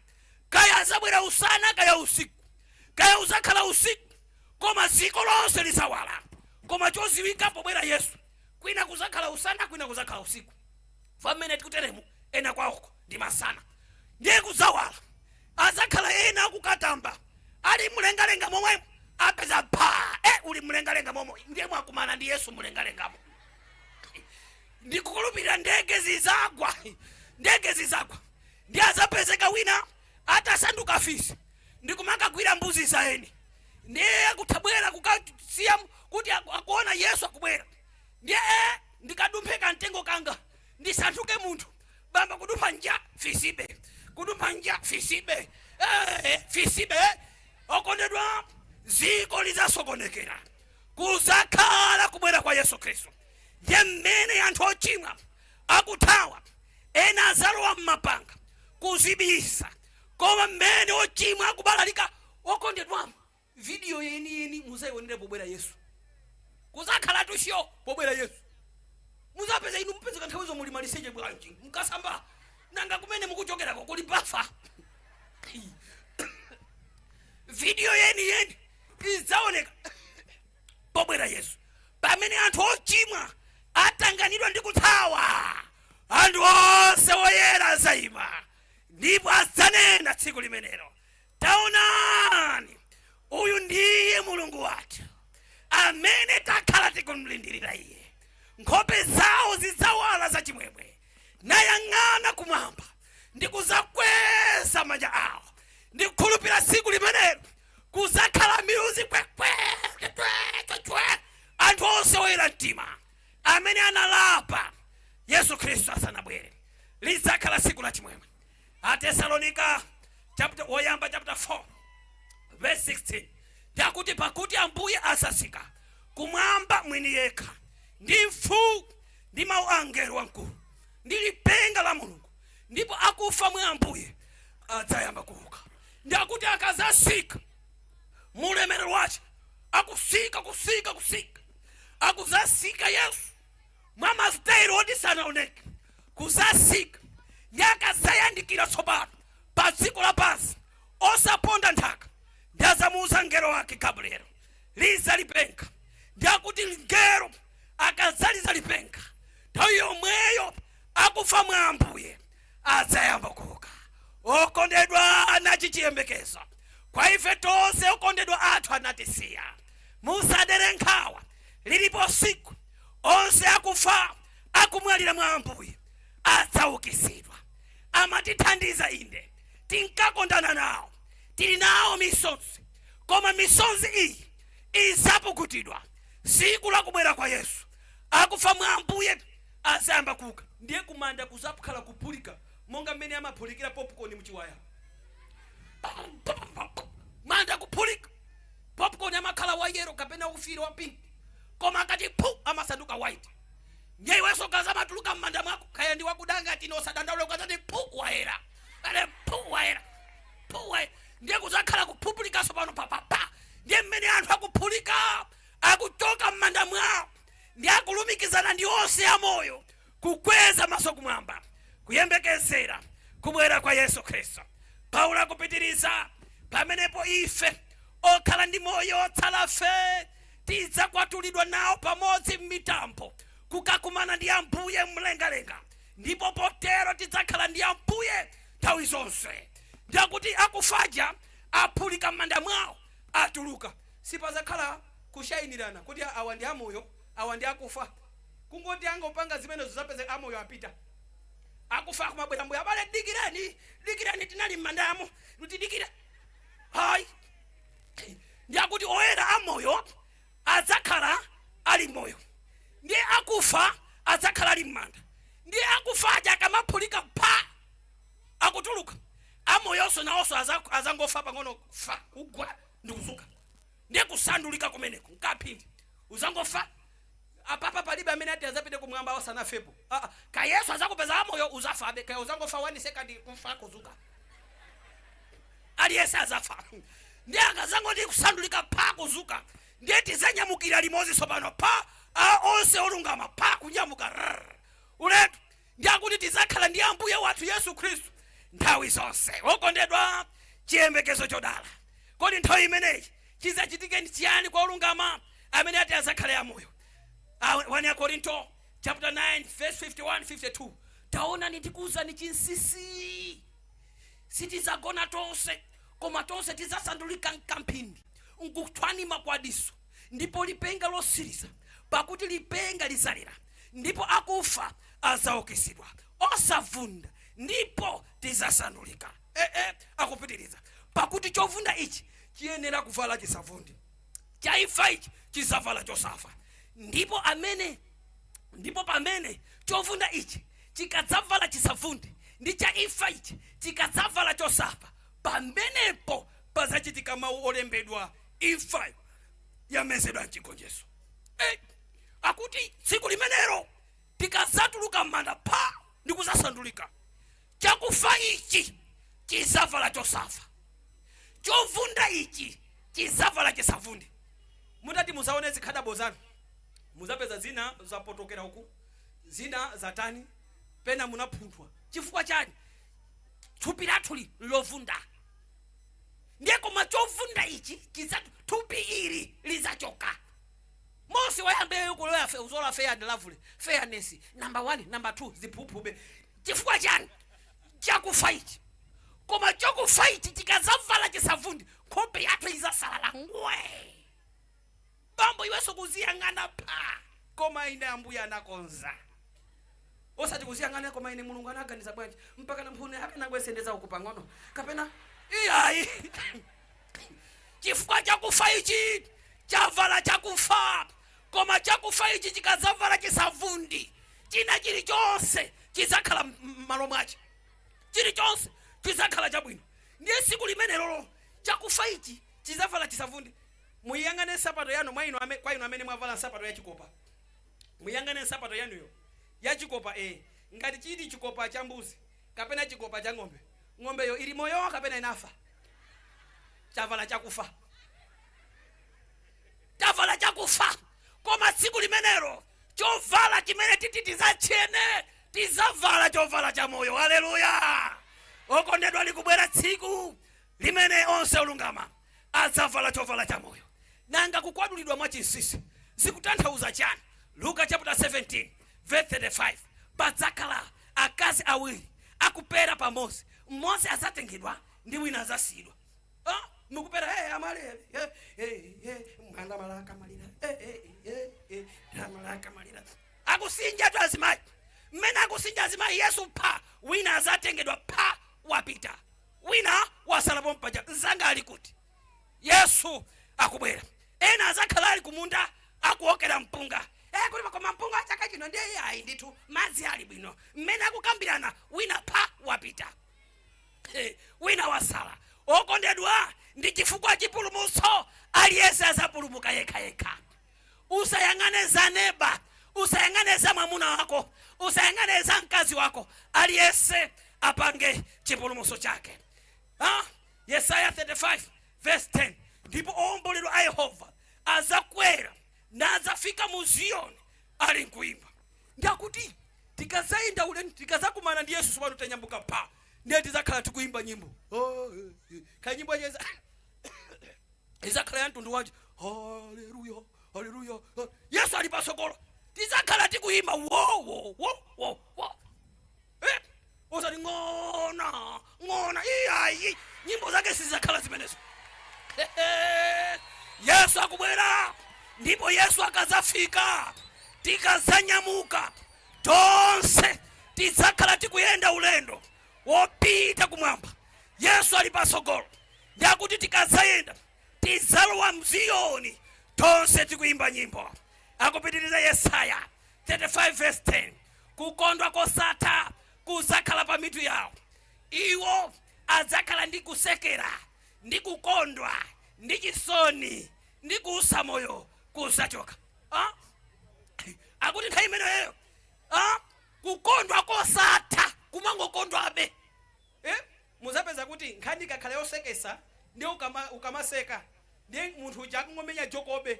Kaya azabwera usana, kaya usiku, kaya uzakhala usiku, koma dziko lonse lizawala. Koma choziwika, pobwera Yesu, kwina kuzakhala usana, kwina kuzakhala usiku. Famene tikuteremu, ena kwawoko ndi masana, ndiye kuzawala. Azakhala ena akukatamba ali mlengalenga momwemo, apeza pha e uli mlengalenga momwe, ndiye mwakumana ndi Yesu mlengalengamo. Ndikukulupirira ndege zizagwa, ndege zizagwa, ndi azapezeka wina atasanduka fisi ndikumakagwira mbuzi zaeni, ndiye akuthabwera kukasiya kuti akuona Yesu akubwera, ndiye ndikadumphe kamtengo kanga ndisanduke munthu. Bamba kudumpha nja, fisibe, kudumpha nja, fisibe, fisibe. Okondedwa, ziko lizasokonekera. Kuzakhala kubwera kwa Yesu Khristu. Ndiye mmene anthu ochimwa akuthawa, ena azalowa mmapanga kuzibisa, koma mmene ochimwa akubalalika, okondedwamo, video yeniyeni muzayionere pobwera Yesu. Kuzakhala tusho pobwera Yesu. Muzapeza inu mupezeka nthawi zo muli maliseche bwanji, mkasamba nanga kumene mukuchokerako kuli bafa. Video yeni yeni idzaoneka pobwera Yesu, pamene anthu ochimwa atanganidwa ndi kuthawa. Anthu onse oyera azayima ndipo adzanena tsiku limenelo, "Taonani, uyu ndiye Mulungu wathu amene takhala tikumlindirira iye." Nkhope zawo zidzawala zachimwemwe, nayang'ana kumwamba ndi kuzakweza manja awo. Ndikukhulupirira tsiku limenelo kuzakhala miluzi kwekwekwekwekwe. Anthu onse oyera mtima amene analapa Yesu Khristu asanabwere, lidzakhala tsiku lachimwemwe. Atesalonika chapter woyamba chapter 4 verse 16 ndakuti, "Pakuti Ambuye asasika kumwamba mwini yekha ndi mfuwu ndi mawu a angelo wamkulu ndi lipenga la Mulungu, ndipo akufa mwa Ambuye adzayamba kuuka." Ndakuti akazasika mulemerero wace, akusika, kusika, kusika, akuzasika Yesu mwa masitayilo oti sanaoneke, kuzasika, ndi akazayandikira tsopano pa dziko lapansi osaponda nthaka, ndi azamuuza mngelo wake Gabrielo, "Liza lipenga." Ndi akuti mngelo akadzaliza lipenga, nthawi yomweyo akufa mwa Ambuye adzayamba kuuka. Okondedwa, anachi chiyembekezo kwa ife tonse okondedwa athu anatisiya. Musadere nkhawa, lilipo siku onse akufa akumwalira mwa Ambuye adzaukitsidwa. Amatithandiza, inde, tinkakondana nawo, tili nawo misonzi, koma misonzi iyi idzapukutidwa siku lakubwera kwa Yesu. Akufa mwa Ambuye azayamba kuuka, ndiye kumanda kuzakhala kuphulika monga mmene amaphulikira popcorn muchiwaya. Manda kuphulika, popcorn amakhala wa yellow kapena ufiro wa pink, koma akati phu amasanduka white. Ndiye iwenso kazamatuluka m'manda mwako, kaya ndi wakudanga tino, osadandaula, ukazati phu wayera, ale phu wayera, phu wayera. Ndiye kuzakhala kuphulikanso pano papapa. Ndiye mmene anthu akuphulika akuchoka m'manda mwawo ndi akulumikizana ndi onse amoyo kukweza maso kumwamba kuyembekezera kubwera kwa Yesu Khristu. Paulo akupitiriza, "Pamenepo ife okhala ndi moyo otsalafe tidzakwatulidwa nawo pamodzi m'mitambo kukakumana ndi Ambuye mlengalenga, ndipo potero tidzakhala ndi Ambuye nthawi zonse." Ndiyakuti akufaja aphulika m'manda mwawo, atuluka, sipazakhala kushayinirana kuti awa ndi amoyo, awa ndi akufa. Kungoti angopanga zimenezo, zapeza amoyo apita, akufa akumabwera, "Mbuya abale, dikireni, dikireni, tinali m'mandamo, tidikire." Hayi. Ndiyakuti oyera amoyo adzakhala ali moyo, ndiye akufa adzakhala ali m'manda. Ndiye akufa aja akamaphulika pa akutuluka, amoyonso nawonso azangofa pang'ono, fa, kugwa ndi kuzuka. Ndiye kusandulika kumeneko nkaphindi, uzangofa apapa. Palibe amene ati azapite kumwamba osanafepo. Ah, ah. Ka Yesu azakupeza amoyo, uzafabe. Kaya uzangofa 1 second, kufa, kuzuka, aliyense azafa. Ndiye akazangoti kusandulika pa kuzuka, ndiye tizanyamukira limodzi tsopano pa a onse olungama pa kunyamuka rrr. Ulendo. Ndiye akuti tizakhala ndi Ambuye wathu Yesu Khristu nthawi zonse. Okondedwa, chiyembekezo chodala. Kodi nthawi imeneyi chizachitike ndi chiyani kwa olungama amene ati azakhale amoyo? 1 Korinto chapter 9 verse 51 52: "Taonani, ndikuwuzani chinsinsi. Sitizagona tonse, koma tonse tizasandulika mkamphindi, nkuthwanima kwa diso, ndipo lipenga losiriza. Pakuti lipenga lizalira, ndipo akufa azaukitsidwa osavunda, ndipo tizasandulika." Akupitiriza: "Pakuti chovunda ichi chiyenera kuvala chisavundi, chaifa ichi chizavala chosafa. Ndipo pamene chovunda ichi chikadzavala chisavundi, ndi cha imfa ichi chikadzavala chosafa, pamenepo pazachitika mawu olembedwa: Imfayo yamezedwa mchigonjetso." Akuti tsiku limenelo tikazatuluka m'manda pa ndi kuzasandulika, chakufa ichi chizavala chosafa, chovunda ichi chizavala chisavundi. Mutati muzaone zikhadabo zanu, muzapeza zina zapotokera uku, zina zatani, pena munaphunthwa. Chifukwa chani? Thupi lathuli lovunda. Ndiye koma chovunda ichi thupi ili lizachoka. Mose wayambeyo kuloya uzola Fair and Lovely, fairness number one, number two, ziphuphube. Chifukwa chani? Chakufa ichi. Koma chakufa ichi chikazavala chisavundi, nkhope yathu izasalala ngwe. Bambo, iwenso kuziyang'ana pa, "Koma ine Ambuye anakonza." Osati kuziyang'ana, "Koma ine Mulungu anaganiza bwanji mpaka na mphune akanangwesendeza uku pang'ono kapena?" Iyayi, chifukwa chakufa ichi chavala chakufa, koma chakufa ichi chikazavala chisavundi, china chilichonse chizakhala m'malo mwache, chilichonse chizakhala chabwino. Ndiye tsiku limenelolo chakufa ichi chizavala chisavundi. Muyang'ane nsapato yanu mwa inu kwa inu amene mwavala nsapato yachikopa, muyang'ane nsapato yanuyo yachikopa. Ngati chili chikopa cha mbuzi kapena chikopa cha ng'ombe, ng'ombeyo ili moyo kapena inafa? Chavala chakufa, chavala chakufa. Koma tsiku limenelo chovala chimene titi tizatchene, tizavala chovala cha moyo. Haleluya! Okondedwa, likubwera tsiku limene onse olungama adzavala chovala cha moyo. Nanga kukwadulidwa mwa chinsinsi zikutanthauza chani? Luka chapter 17 verse 35: "Padzakhala akazi awiri akupera pamodzi, mmodzi adzatengedwa ndi wina adzasiyidwa." Ah, mukupera, hey, amale, hey, hey, hey, mwana malaka malira, hey, hey, hey, hey, malaka malira. Akusinja tu azimayi. Mmene akusinja azimayi, Yesu pa, wina azatengedwa pa, wapita, wina wasala pompaja. Mzanga ali kuti? Yesu akubwera. Ena azakhala ali kumunda akuokera mpunga, kuti koma mpunga chaka chino ndiye ayi ndithu, madzi ali bwino. Mmene akukambirana, wina pa, wapita, wina wasala. Okondedwa, ndi chifukwa chipulumutso aliyense azapulumuka yekha yekha. Usayang'ane za neba, usayang'ane za mwamuna wako, usayang'ane za mkazi wako. Aliyense apange chipulumutso chake. Ha? Yesaya 35 verse 10: "Ndipo owomboledwa a Yehova azakwera nadzafika mu Ziyoni ali nkuimba." Ndakuti tikazayenda ulendo, tikazakumana ndi Yesu tsopano, tanyambuka pa, ndiye tizakhala tikuimba nyimbo. Oh, kaya nyimbo yacheza izakhala ya mtundu wanji? Haleluya, haleluya! Yesu ali pasogolo, tizakhala tikuimba wo wo wo wo wo. Osati ng'ona ng'ona, iyayi, nyimbo zake sizakhala zimenezo. Yesu akubwera, ndipo Yesu akazafika, tikazanyamuka tonse, tidzakhala tikuyenda ulendo wopita kumwamba. Yesu ali pasogolo. Ndiakuti tikazayenda, tidzakhala tikuimba. Tidzalowa mZiyoni tonse tikuyimba nyimbo. Akupitiriza Yesaya 35 verse 10, kukondwa kosatha kuzakhala pa mitu yawo. Iwo adzakhala ndi kusekera ndi kukondwa, ndi chisoni ndi kuusa moyo kuzachoka. Ah? Akuti nthawi imeneyo, ah? Kukondwa kosatha, kumangokondwabe, eh? Muzapeza kuti nkhani ikakhala yosekesa, ndiye ukamaseka, ndiye munthu uja akungomenya jokobe,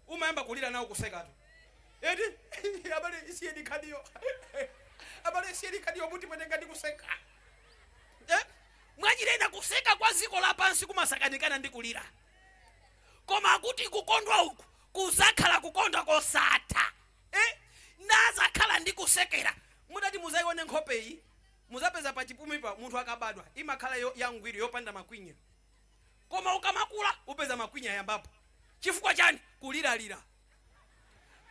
umayamba kulira nawo kusekatu, eti? Abale, isiyeni nkhaniyo. Abale, isiyeni nkhaniyo, mutipwetekera ndi kuseka, eh? Mwachilena kuseka kwa dziko lapansi kumasakanikana ndi kulira, koma akuti kukondwa uku kuzakhala kukondwa kosatha, eh? Nazakhala ndi kusekera. Mutati muzayione nkhope iyi, muzapeza pachipumipa munthu akabadwa imakhala yangwiro, yopanda makwinya, koma ukamakula upeza makwinya yambapo. Chifukwa chani? Kuliralira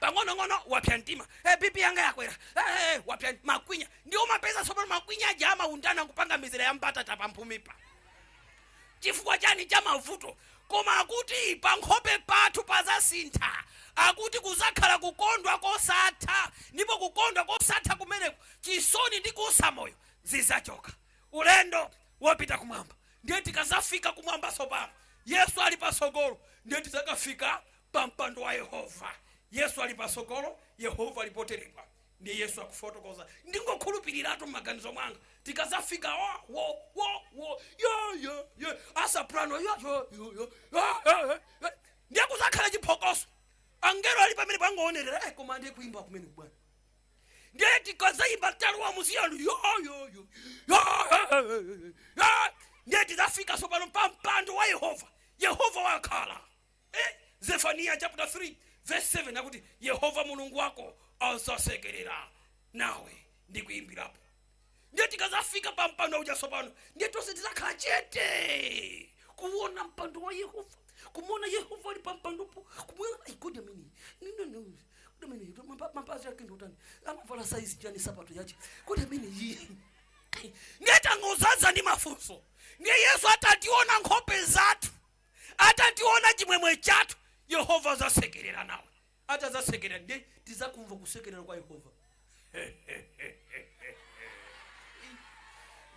pang'onong'ono, wapya mtima, hey, BP yanga yakwera, hey, wapya makwinya. Ndiye umapeza tsopano makwinya aja amaundana kupanga mizere ya mbatata pamphumipa. Chifukwa chani? Cha mavuto. Koma akuti pa nkhope pathu pazasintha. Akuti kuzakhala kukondwa kosatha, ndipo kukondwa kosatha kumeneko chisoni ndi kuusa moyo zizachoka. Ulendo wopita kumwamba. Ndiye tikazafika kumwamba tsopano, Yesu ali pasogolo, ndiye tizakafika pa mpando wa Yehova. Yesu ali pasogolo, Yehova ali poterepa. Ndiye Yesu akufotokoza, ndingokhulupiriratu m'maganizo mwanga, tikazafika wo wo wo wo yo yo yo asoprano yo yo yo yo yo, yo, yo. Ndiye kuzakhala chiphokoso, angelo ali pamene pangoonelera, eh, koma ndiye kuimba kumene bwana. Ndiye tikazayimba talowa muziyanu, yo yo yo yo yo, yo, yo. Ndiye tidzafika tsopano pa mpando wa Yehova. Yehova wakhala, eh? Zefaniya chapter 3 verse 7 akuti Yehova Mulungu wako azasekerera nawe ndi kuyimbirapo. Ndiye tikazafika pa mpando uja tsopano, ndiye tonse tizakhala chete kuona mpando wa Yehova, kumuona Yehova ali pa mpandopo, kumuona. Ai, kodi amene nino, kodi amene mapazi ake ndotani? Amavala saizi chani sapato yache? Kodi amene iyi? Ndiye tangozaza ndi mafunso. Ndiye Yesu atationa nkhope zathu, atationa chimwemwe chathu, Yehova azasekerera nawe. Atazasekerera, ndiye tizakumva kusekerera kwa Yehova.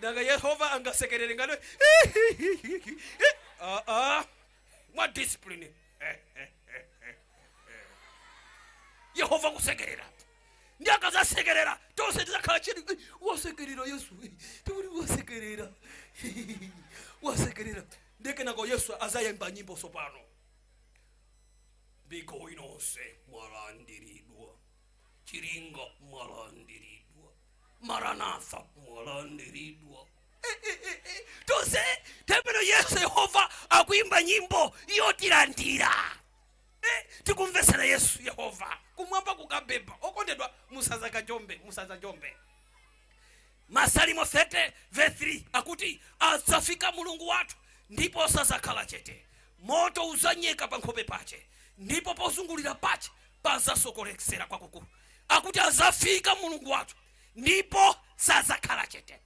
Nanga Yehova angasekerere ngati ah, ah, mwa discipline? Yehova kusekerera, ndi akazasekerera tonse tizakhala chete. Eh, wasekerera Yesu. Eh, tikuti wasekerera, wasekerera. Ndiye kenako Yesu azayimba nyimbo tsopano: "Miko inonse mwalandiridwa, Chiringa mwalandiridwa, Maranatha mwalandiridwa." Eh, eh, eh, eh. Tonse temeno Yesu Yehova akuimba nyimbo yotilandira, eh, tikumvesera Yesu Yehova kumwamba kukabeba. Okondedwa, musazakajombe, musazajombe. Masalimo 30 verse 3 akuti adzafika Mulungu wathu ndipo sazakhala chete. Moto uzanyeka pa nkhope pache, ndipo pozungulira pache pazasokolesera kwakukulu. Akuti azafika Mulungu wathu ndipo sazakhala chete.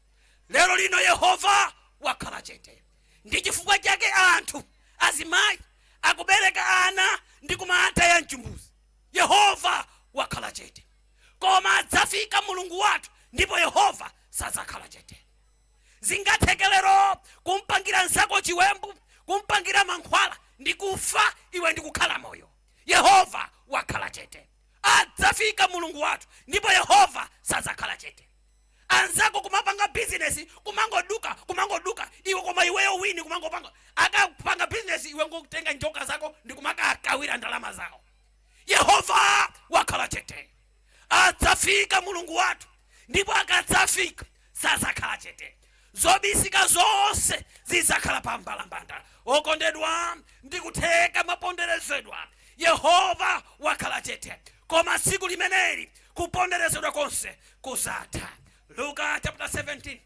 Lero lino Yehova wakhala chete, ndi chifukwa chake anthu azimayi akubereka ana ndi kumataya mchimbuzi. Yehova wakhala chete, koma adzafika Mulungu wathu ndipo Yehova sazakhala chete. Zingatheke lero kumpangira nzako chiwembu, kumpangira mankhwala ndi kufa, iwe ndi kukhala moyo. Yehova wakhala chete. Adzafika Mulungu wathu ndipo Yehova sazakhala chete. Anzako kumapanga bizinesi, kumangoduka, kumangoduka, iwe koma iweyo wini kumangopanga. Akapanga bizinesi, iwe ngokutenga njoka zako ndi kumakakawira ndalama zawo. Yehova wakhala chete. Adzafika Mulungu wathu, ndipo akadzafika sazakhala chete. Zobisika zonse zidzakhala pa mbalambanda. Okondedwa, ndikutheka maponderezedwa. Yehova wakhala chete, koma tsiku limeneli kuponderezedwa konse kuzatha. Luka chapter 17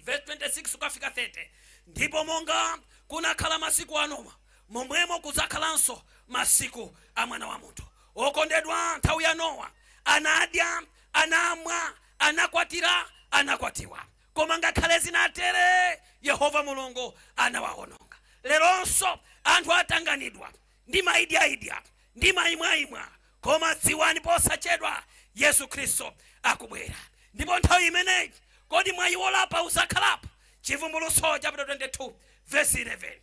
verse 26 kukafika 30: "Ndipo monga kunakhala masiku a Nowa, momwemo kudzakhalanso masiku a Mwana wa Munthu." Okondedwa, nthawi ya Nowa anadya, anamwa, anakwatira, anakwatiwa, koma ngakhale zinatere Yehova Mulungu anawawononga. Leronso Anthu atanganidwa ndi maidyaidya ndi maimwaimwa, koma dziwani, posachedwa Yesu Khristu akubwera. Ndipo nthawi imeneyi, kodi mwayi wolapa uzakhalapo? Chivumbulutso chapter 22 verse 11: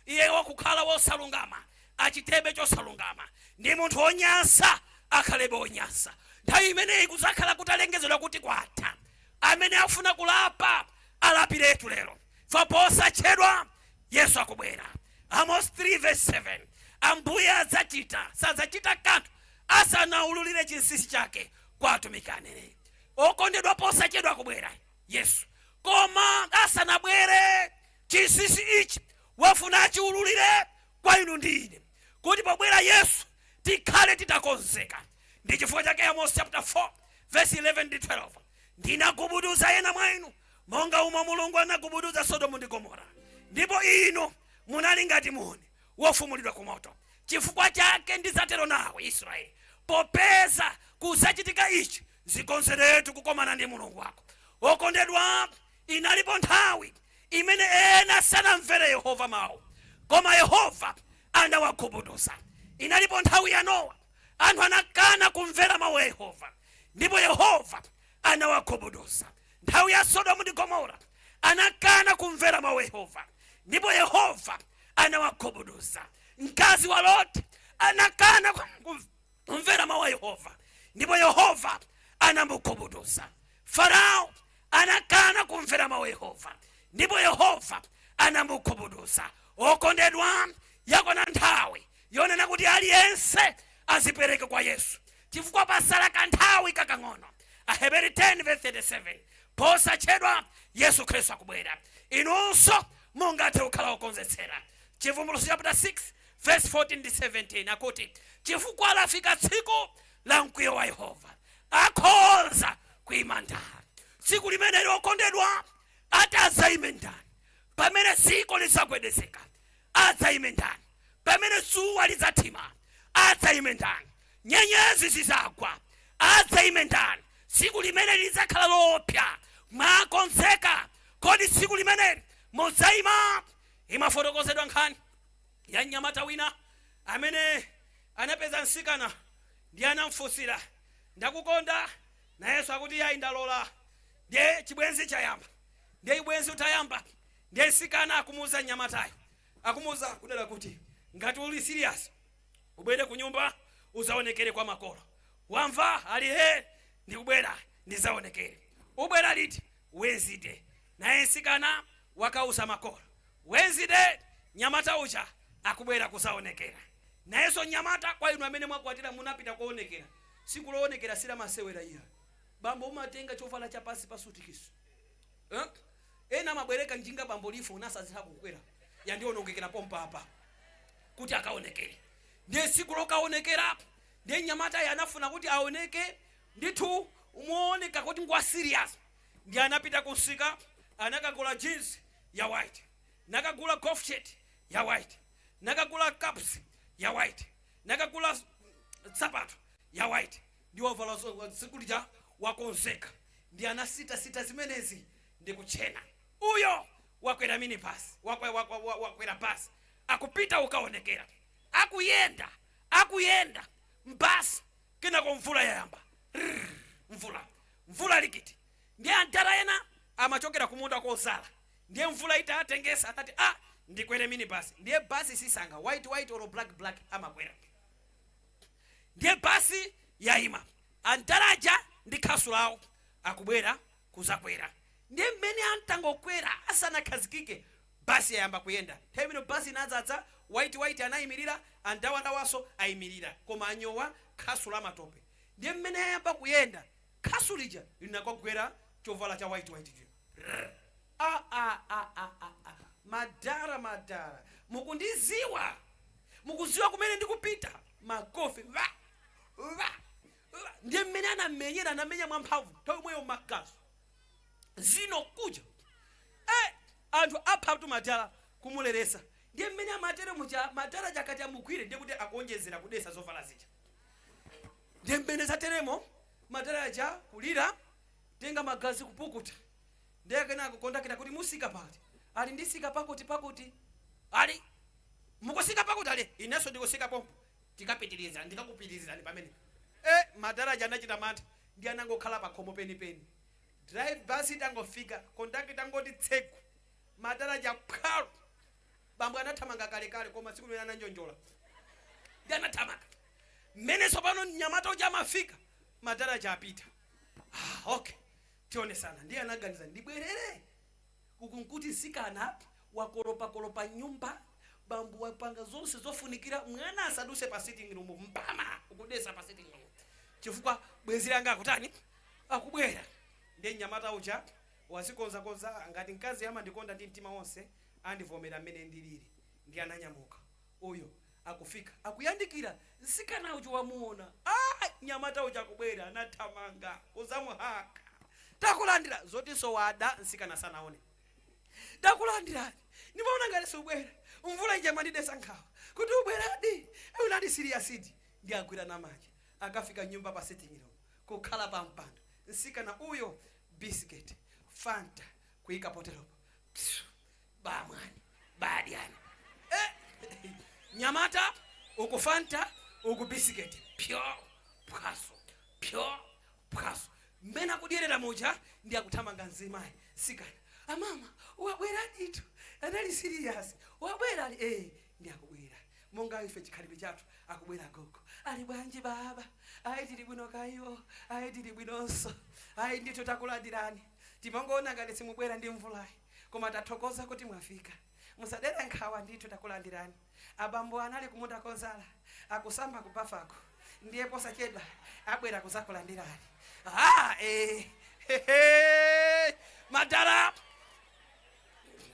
Iye wakukhala wosalungama achitebe chosalungama, ndi munthu wonyansa akhalebe wonyansa. Nthawi imeneyi kuzakhala kutalengezedwa kuti kwatha. Amene afuna kulapa alapiretu lero, fa posachedwa Yesu akubwera. Amos 3 verse 7: Ambuye adzachita, sadzachita kanthu asanaululire chinsinsi chake kwa atumiki aneneri. Okondedwa, posachedwa akubwera Yesu, koma asanabwere, chinsinsi ichi wafuna achiululire kwa inu ndi ine, kuti pobwera Yesu tikhale titakonzeka. Ndi chifukwa chake Amos chapter 4 verse 11 ndi 12: "Ndinagubuduza ena mwa inu monga umo Mulungu anagubuduza Sodomu ndi Gomora, ndipo inu munali ngati muni wofumulidwa ku moto. Chifukwa chake ndidzatero nawe, Israeli, popeza kuzachitika ichi, zikonzeretu kukomana ndi Mulungu wako." Okondedwa, inalipo nthawi imene ena sanamvere Yehova mawu, koma Yehova anawagubuduza. Inalipo nthawi ya Nowa, anthu anakana kumvera mawu a Yehova, ndipo Yehova anawagubuduza. Nthawi ya Sodomu ndi Gomora, anakana kumvera mawu a Yehova, ndipo Yehova anawagubuduza. Mkazi wa Loti anakana kumvera mawu a Yehova, ndipo Yehova anamugubuduza. Farao anakana kumvera mawu a Yehova, ndipo Yehova anamugubuduza. Okondedwa, yakwana nthawi yonena kuti aliyense azipereke kwa Yesu, chifukwa pasala kanthawi kakang'ono. Aheberi 10 verse 37: posachedwa Yesu Khristu akubwera, inunso mungathe kukhala okonzetsera. Chivumbulutso chapter 6 verse 14 ndi 17 akuti, "Chifukwa lafika tsiku la mkwiyo wa Yehova, akhoza kuima ndani?" Tsiku limeneli, okondedwa, ati adzayime ndani? Pamene dziko lidzagwedezeka, adzayime ndani? Pamene dzuwa lidzathima, adzayime ndani? Nyenyezi zidzagwa, adzayime ndani? Tsiku limene lidzakhala loopsa. Mwakonzeka? Kodi tsiku limeneli mudzayima? Imafotokozedwa nkhani ya mnyamata wina amene anapeza mtsikana, ndiye anamfunsira, "Ndakukonda." Nayenso akuti, "Yayi, ndalola." Ndiye chibwenzi chayamba. Ndiye chibwenzi utayamba, ndiye mtsikana akumuuza mnyamatayo, akumuuza kudala kuti, "Ngati uli serious, ubwere ku nyumba uzaonekere kwa makolo, wamva?" Ali, "He, ndikubwera ndizaonekere." "Ubwera liti?" "Wednesday." Naye mtsikana wakauza makolo Wednesday, nyamata uja akubwera kuzaonekera. Nayenso nyamata, kwa inu amene mwakwatira, munapita kuonekera, tsiku loonekera silamasewera iya. Bambo, umatenga chovala chapasi pa sutikiso, eh? Ena amabwereka njinga, bambo, lifo unasazira kukwera, yandionongekera pompa apa, kuti akaonekere. Ndiye tsiku lokaonekera, ndiye nyamata anafuna kuti aoneke ndithu muoneka kuti ngwa serious. Ndiye anapita kunsika, anakagula jeans ya white, nakagula golf shirt ya white, nakagula caps ya white, nakagula sapato ya white, ndi wavala tsiku lija wakonzeka. Ndi anasitasita zimenezi ndi kuchena. Uyo wakwera minibus, wakwera basi, akupita ukaonekera. Akuyenda, akuyenda mbasi, kenako mvula yayamba. Rrrr, mvula, mvula likiti. Ndiye antara ena amachokera kumunda kozala, ndiye mvula itatengesa, anati, "Ah, ndikwere minibus." Ndiye basi sisanga white white or black black, amakwera. Ndiye basi yayima, antaraja ndi khasu lawo akubwera kuzakwera. Ndiye mmene antangokwera, asanakhazikike, basi yayamba kuyenda. Nthawi imene basi inadzadza, white white anayimirira, andawadawaso ayimirira, koma anyowa khasu la matope. Ndiye mmene ayamba kuyenda, khasu lija linakagwera chovala cha white white chija. Ah, ah, ah, ah, ah, ah. Madara, madara, mukundiziwa, mukuziwa kumene ndikupita. Makofi va va va. Ndiye mmene anamenyera, anamenya mwamphamvu. Nthawi imweyo magazi zino kuja, anthu aphatu madala kumuleresa. Ndiye mmene amatere muja, madala chakati amugwire, ndiye kuti akuonjezera kudesa zovala zija. Ndiye mmene zateremo, madala aja kulira, tenga magazi kupukuta. Ndiye kenako kondakita kuti, "Musika pati?" Ali, "Ndisika pakuti pakuti." Ali mukusika pakuti ali inenso ndikusika pompo, tikapitiriza, ndikakupitirizani pamene. Madaraja anachita mantha ndi anangokhala pakhomo penipeni. Drive basi itangofika, kondakita ngoti tseku, madaraja phwalo. Bambo anathamanga kalekale, koma tsiku limene ananjonjola ndi anathamanga mmene. Tsopano mnyamata uja amafika, madaraja apita. Ah, okay, tionesana. Ndiye anaganiza, ndibwerere uku nkuti msikana wakolopakolopa nyumba, bambo wapanga zonse zofunikira mwana asaduse pa sitting room, mpama ukudesa pa sitting room chifukwa bwenzi langa akutani? Akubwera. Ndiye mnyamata uja wazikonzakonza, ngati mkazi amandikonda ndi mtima wonse andivomera mmene ndilili. Ndi ananyamuka uyo, akufika, akuyandikira, msikana uja wamuona, ah, mnyamata uja akubwera, anathamanga kuzamuhaka, takulandira. Zotinso wada msikana sanaone. Takulandirani, ndimaona ngati subwera, mvula ija mandidesa nkhawa kuti ubweradi, unali serious. Ndi agwira namanja, akafika nyumba, pa sitting room kukhala pa mpando, msikana uyo biscuit, Fanta kuyika poteropo. Psu, bamwani badyani. Nyamata uku Fanta, uku biscuit, pyo pwaso, pyo pwaso. Mmene akudyerera muja ndi akuthamanga mzimayi sikana, amama wabwera ditu, anali serious, wabwera ali ndi akubwera monga ife chikhalidwe chathu, akubwera gogo, ali bwanji baba? Ayi, tili bwino kaiwo. Ayi, tili bwinonso. Ayi ndithu, takulandirani, timangoona ngati simubwera ndi mvulayi, koma tathokoza kuti mwafika. Musadere nkhawa ndithu, takulandirani. Abambo anali kumunda kozala, akusamba kubafako, ndiye posachedwa abwera kuzakulandirani. Ah, hehe, madala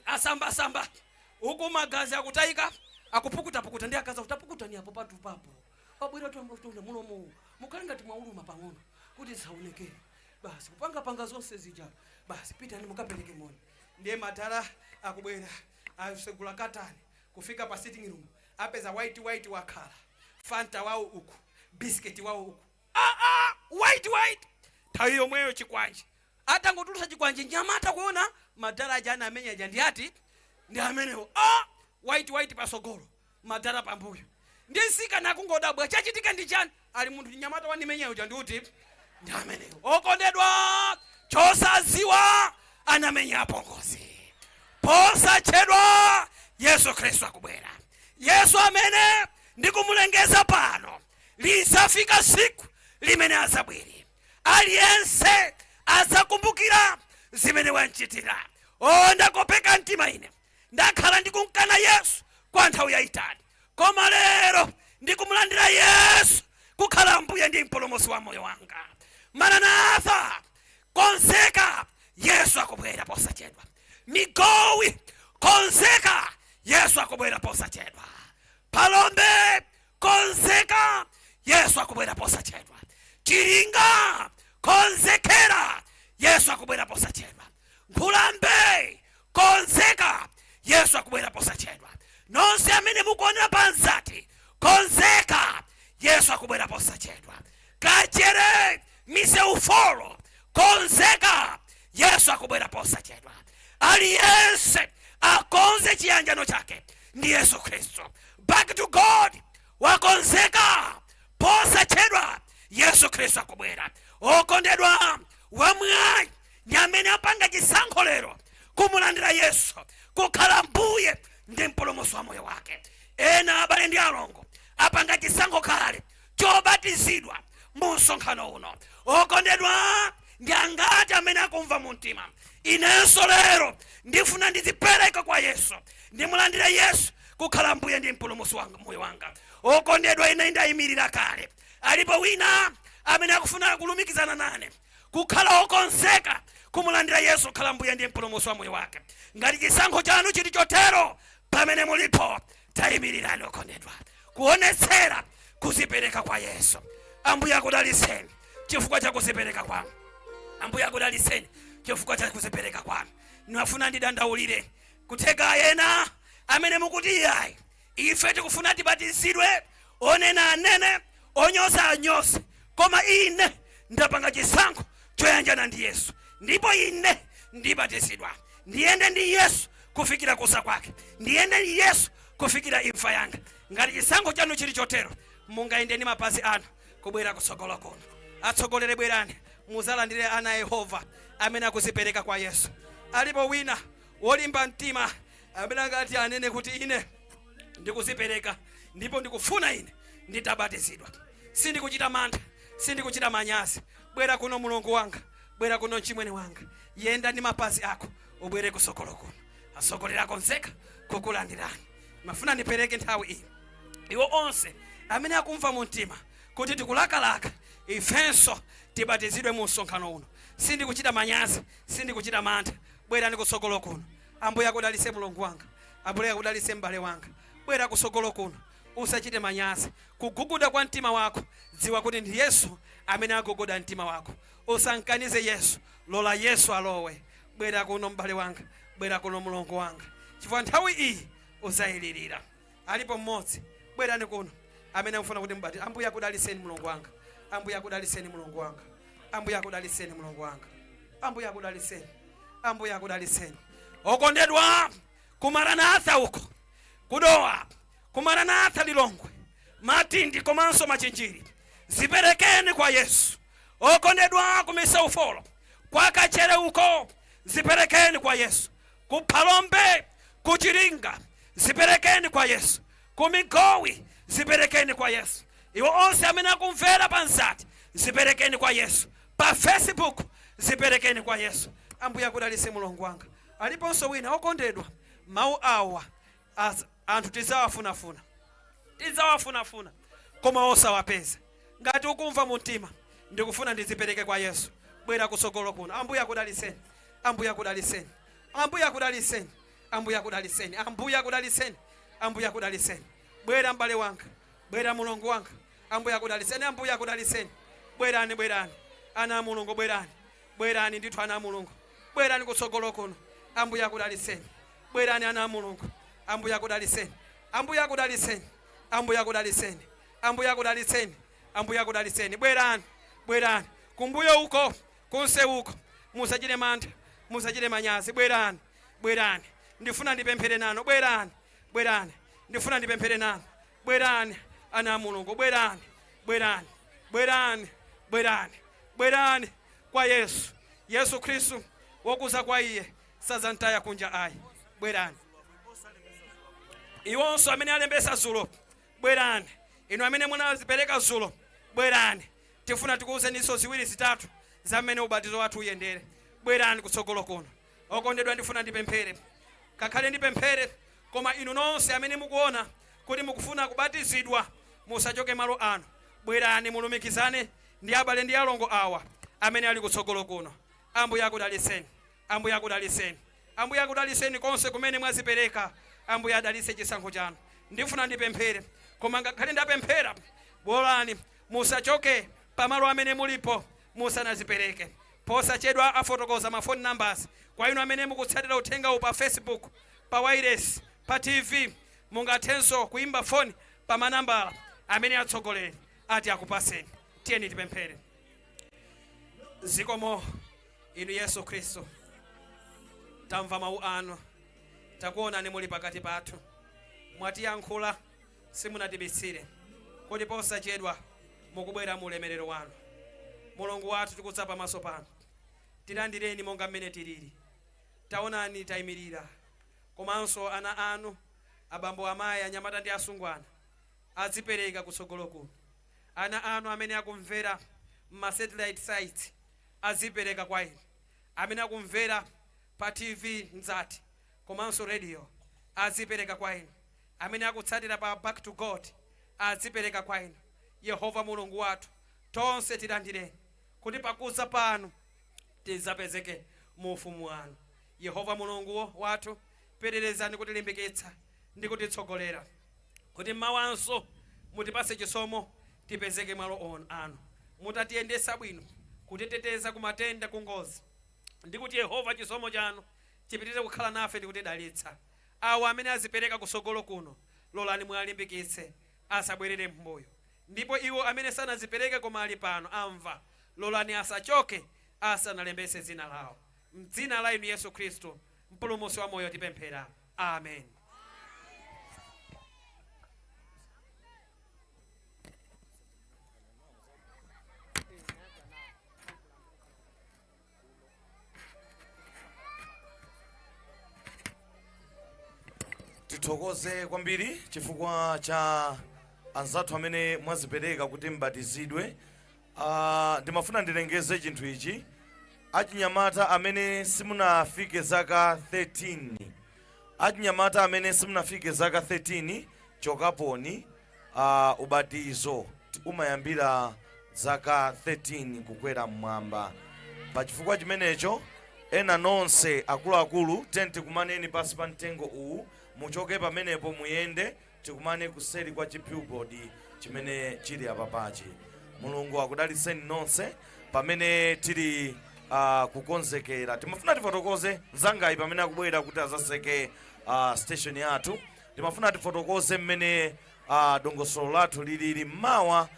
asambasamba uku, magazi akutayika, akupukutapukuta, ndi akaza kutapukutani apo patupapo, wabwera twambotunda mulomo mukhale ngati mwauluma pang'ono kuti zisaonekere. Basi, kupangapanga zonse zija, basi, pitani mukapereke moni. Ndiye madala akubwera, asegula katani, kufika pa sitting room, apeza white white wakhala, Fanta wawo uku, biscuit wawo uku. Ah, ah, white white nthawi yomweyo chikwanje atangotulutsa chikwanje, nyamata kuona madala aja anamenya aja ndi ati ndi amenewo. Ah, white white pasogolo, madala pambuyo, ndi msikana akungodabwa, chachitika ndi chani? Ali munthu nyamata wandimenya uja ndi uti? Ndi amenewo. Okondedwa, chosaziwa anamenya apongozi. Posachedwa Yesu Khristu akubwera. Yesu amene ndikumulengeza pano, lizafika siku limene azabwere, aliyense azakumbukira zimene wanchitira. O, ndakopeka mtima ine, ndakhala ndikumkana Yesu kwa nthawi yayitali, koma lero ndikumulandira Yesu kukhala Mbuye ndi Mpulumutsi wa moyo wanga. Maranatha, konzeka, Yesu akubwera posachedwa. Migowi, konzeka, Yesu akubwera posachedwa. Palombe, konzeka, Yesu akubwera posachedwa. Chiringa, konzekera, Yesu akubwera posachedwa. Nkhulambe, konzeka, Yesu akubwera posachedwa. Nonse amene mukuonera panzati, konzeka, Yesu akubwera posachedwa. Kachere, misewu 4, konzeka, Yesu akubwera posachedwa. Aliyense akonze chiyanjano chake ndi Yesu Khristu. Back to God, wakonzeka? Posachedwa Yesu Khristu akubwera. Okondedwa, wamwayi ndi amene apanga chisankho lero kumulandira Yesu kukhala Mbuye ndi Mpulumutsi wa moyo wake. Ena abale ndi alongo apanga chisankho kale chobatizidwa mu msonkhano uno. Okondedwa, ndi angati amene akumva mu mtima, inenso lero ndifuna ndidzipereke kwa Yesu, ndimulandire Yesu kukhala Mbuye ndi Mpulumutsi wa moyo wanga? Okondedwa, ine ndayimirira kale. Alipo wina amene akufuna kulumikizana nane kukhala okonzeka kumulandira Yesu kukhala Mbuye ndi Mpulumutsi wa moyo wake? Ngati chisankho chanu chili chotero, pamene mulipo tayimirirani, okondedwa, kuonetsera kuzipereka kwa Yesu. Ambuye akudalitseni chifukwa cha kuzipereka kwanu. Ambuye akudalitseni chifukwa cha kuzipereka kwanu. Ndimafuna ndidandaulire kutheka ena amene mukuti, iyayi, ife tikufuna tibatizidwe, onena anene, onyoza anyoze, koma ine ndapanga chisankho choyanjana ndi Yesu, ndipo ine ndibatizidwa, ndiyende ndi Yesu. Kufikira kuza kwake. Ndiyende ndi Yesu kufikira imfa yanga. Ngati chisankho chanu chili chotero, mungayende ndi mapazi anu kubwera kutsogolo kuno. Atsogolere, bwerani muzalandire ana a Yehova amene akuzipereka kwa Yesu. Alipo wina wolimba mtima amene angati anene kuti, "Ine ndikuzipereka ndipo ndikufuna ine nditabatizidwa. Sindikuchita mantha, sindikuchita manyazi"? Bwera kuno, mulongo wanga. Bwera kuno, mchimwene wanga. Yenda ndi mapazi ako, ubwere kusogolo kuno. Asogolera akonzeka kukulandirani. Mafuna ndipereke nthawi iyi iwo onse amene akumva mu mtima kuti tikulakalaka ifenso tibatizidwe mu msonkhano uno. Sindikuchita manyazi, sindikuchita mantha. Bwerani kusogolo kuno. Ambuye akudalitse, mulongo wanga. Ambuye akudalitse, m'bale wanga. Bwera kusogolo kuno, usachite manyazi. Kuguguda kwa mtima wako, dziwa kuti ndi Yesu amene aguguda mtima wako. Usankanize Yesu, lola Yesu alowe. Bwera kuno, m'bale wanga. Bwera kuno, mulongo wanga, chifukwa nthawi iyi uzayilirira. Alipo mmodzi? Bwerani kuno amene amufuna kuti mubati. Ambuye akudalitseni, mulongo wanga. Ambuye akudalitseni, mulongo wanga. Ambuye akudalitseni, mulongo wanga. Ambuye akudalitseni. Ambuye akudalitseni. Okondedwa, kuMaranatha uko kuDowa, kuMaranatha Lilongwe, Matindi komanso Machinjiri, ziperekeni kwa Yesu. Okondedwa, kumiseufolo kwaKachere uko, ziperekeni kwa Yesu. KuPhalombe, kuChiringa, ziperekeni kwa Yesu. KuMigowi, ziperekeni kwa Yesu. Iwo onse amene akumvera pa mzati, ziperekeni kwa Yesu. Pa Facebook, ziperekeni kwa Yesu. Ambuye akudalitse, mulongo wanga. Aliponso wina, okondedwa? Mawu awa anthu tidzawafunafuna, tidzawafunafuna koma osawapeza. Ngati ukumva mu mtima, "Ndikufuna ndizipereke kwa Yesu," bwera kutsogolo kuno. Ambuye akudalitseni. Ambuye akudalitseni. Ambuye akudalitseni. Ambuye akudalitseni. Ambuye akudalitseni. Ambuye akudalitseni. Bwera, m'bale wanga. Bwera, mulongo wanga. Ambuye akudalitseni. Ambuye akudalitseni. Bwerani, bwerani, ana a Mulungu. Bwerani, bwerani ndithu, ana a Mulungu. Bwerani kutsogolo kuno. Ambuye akudalitseni. Bwerani, ana a Mulungu. Ambuye akudalitseni. Ambuye akudalitseni. Ambuye akudalitseni. Ambuye akudalitseni. Ambuye akudalitseni. Bwerani, bwerani. Kumbuyo uko, kunse uko, musachite mantha, musachite manyazi. Bwerani, bwerani, ndifuna ndipemphere nanu. Bwerani, bwerani, ndifuna ndipemphere nanu. Bwerani, ana a Mulungu. Bwerani, bwerani, bwerani, bwerani, bwerani kwa Yesu. Yesu Khristu, wokuza kwa iye sazantaya kunja ayi. Bwerani. Iwonso amene alembesa zulo, bwerani. Inu amene munazipereka zulo, bwerani. Tifuna tikuwuzeninso ziwiri zitatu za mmene ubatizo wathu uyendere. Bwerani kutsogolo kuno. Okondedwa, ndifuna ndipemphere. Kakhale ndipemphere, koma inu nonse amene mukuona kuti mukufuna kubatizidwa, musachoke malo ano. Bwerani mulumikizane ndi abale ndi alongo awa amene ali kutsogolo kuno. Ambuye akudalitseni. Ambuye akudalitseni. Ambuye akudalitseni konse kumene mwazipereka. Ambuye adalitse chisankho chanu. Ndifuna ndipemphere, koma ngakhale ndapemphera, bolani musachoke pamalo amene mulipo musanazipereke. Posachedwa afotokoza ma phone numbers kwa inu amene mukutsatira uthenga uwu pa Facebook, pa wireless, pa TV. Mungathenso kuimba foni pa manambala amene atsogoleri ati akupaseni. Tiyeni tipemphere. Zikomo inu Yesu Khristu. Tamva mawu anu, takuonani muli pakati pathu. Mwatiyankhula, simunatibisire kuti posachedwa mukubwera mu ulemerero wanu. Mulungu wathu, tikudza pamaso panu. Tilandireni monga mmene tilili. Taonani, tayimirira, komanso ana anu, abambo, amayi, anyamata ndi asungwana adzipereka kutsogolo kuno. Ana anu amene akumvera ma satellite sites adzipereka kwa inu. Amene akumvera pa TV mzati komanso radio adzipereka kwa inu. Amene akutsatira pa Back to God adzipereka kwa inu. Yehova Mulungu wathu, tonse tilandireni kuti pakuza panu tidzapezeke mu ufumu wanu. Yehova Mulungu wathu, pitirizani kutilimbikitsa ndi kutitsogolera kuti mmawanso mutipase chisomo, tipezeke malo anu mutatiyendesa bwino, kutiteteza ku matenda, ku ngozi, ndi kuti Yehova, chisomo chanu chipitirize kukhala nafe ndi kutidalitsa. Awo amene azipereka kusogolo kuno, lolani mwalimbikitse asabwerere m'mbuyo, ndipo iwo amene sanazipereke koma ali pano amva, lolani asachoke asanalembese dzina lawo. Mdzina la inu Yesu Khristu. Mpulumutsi wa moyo, tipemphera, amen. Tithokoze kwambiri chifukwa cha anzathu amene mwazipereka kuti mbatizidwe. Ndimafuna ndilengeze chinthu ichi: achinyamata amene simunafike zaka 13, achinyamata amene simunafike zaka 13, chokaponi. Ubatizo umayambira zaka 13 kukwera mmwamba. Pa chifukwa chimenecho, ena nonse akuluakulu, tiyeni tikumaneni pasi pa mtengo uwu. Muchoke pamenepo, muyende, tikumane kuseri kwa chibillboard chimene chili apapachi. Mulungu akudalitseni nonse pamene tili kukonzekera. Timafuna tifotokoze mzangayi pamene akubwera kuti azaseke station yathu. Timafuna tifotokoze mmene dongosolo lathu lilili mmawa.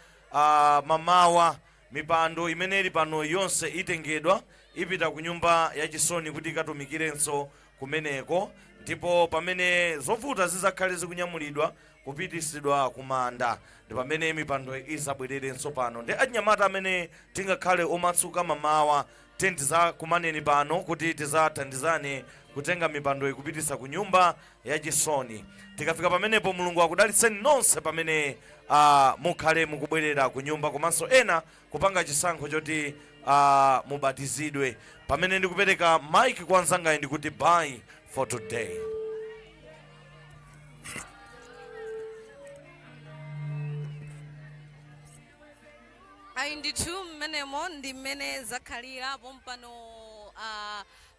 Mamawa mipando imene ili pano yonse itengedwa, ipita ku nyumba yachisoni kuti ikatumikirenso kumeneko, ndipo pamene zovuta zizakhale zikunyamulidwa kupitisidwa kumanda, ndi pamene mipando izabwererenso pano. Ndi achinyamata amene tingakhale omasuka mamawa, tiyeni tizakumaneni pano kuti tizathandizane kutenga mipando ikupitisa ku nyumba yachisoni tikafika pamenepo. Mulungu akudalitseni nonse pamene mukhale mukubwerera ku nyumba, komanso ena kupanga chisankho choti mubatizidwe. Pamene ndikupereka mic kwa mzangayi, ndikuti bye for today. Ayi ndithu, mmenemo ndi mmene zakhalira pompano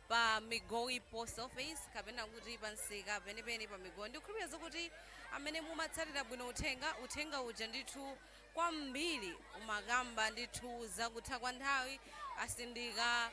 pa Migowi Post Office, kapena kuti pa msika penipeni pa Migowi. Ndikukhulupirira zokuti amene mumatsatira bwino uthenga, uthenga uja ndithu kwambiri umakamba ndithu zakutha kwa nthawi. Asindika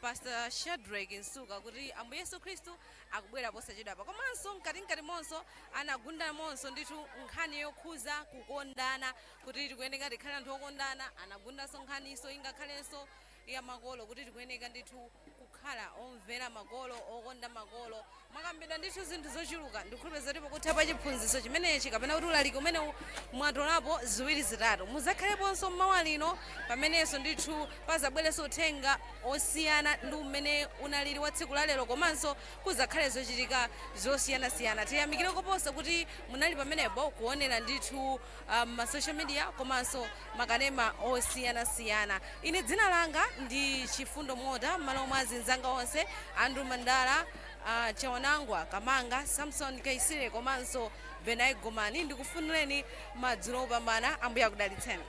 Pastor Shadrack Msuka kuti Ambuye Yesu Khristu akubwera posachedwapa, komanso mkatikati monso anagundamonso ndithu nkhani yokhuza kukondana, kuti tikuyeneka tikhale anthu okondana. Anagundanso nkhaniso ingakhalenso ya makolo, kuti tikuyeneka ndithu kukhala omvera makolo, okonda makolo. Mwakambidwa ndithu zinthu zochuluka. Ndikukhulupirira kuti pakutha pa chiphunzitso chimenechi, kapena kuti ulaliki umenewu, mwatolapo ziwiri zitatu. Muzakhaleponso mmawa lino pamenenso ndithu pazabwerenso uthenga osiyana ndi umene unalili wa tsiku la lero, komanso kuzakhale zochitika zosiyanasiyana. Tiyamikire koposa kuti munali pamenepo kuonera ndithu ma social media komanso makanema osiyanasiyana. Ine dzina langa ndi Chifundo Mota. M'malo mwa azinzanga onse, Andrew Mandala, Chawanangwa Kamanga, Samson Kaisire komanso Benai Gomani, ndikufunireni madzulo opambana. Ambuye akudalitseni.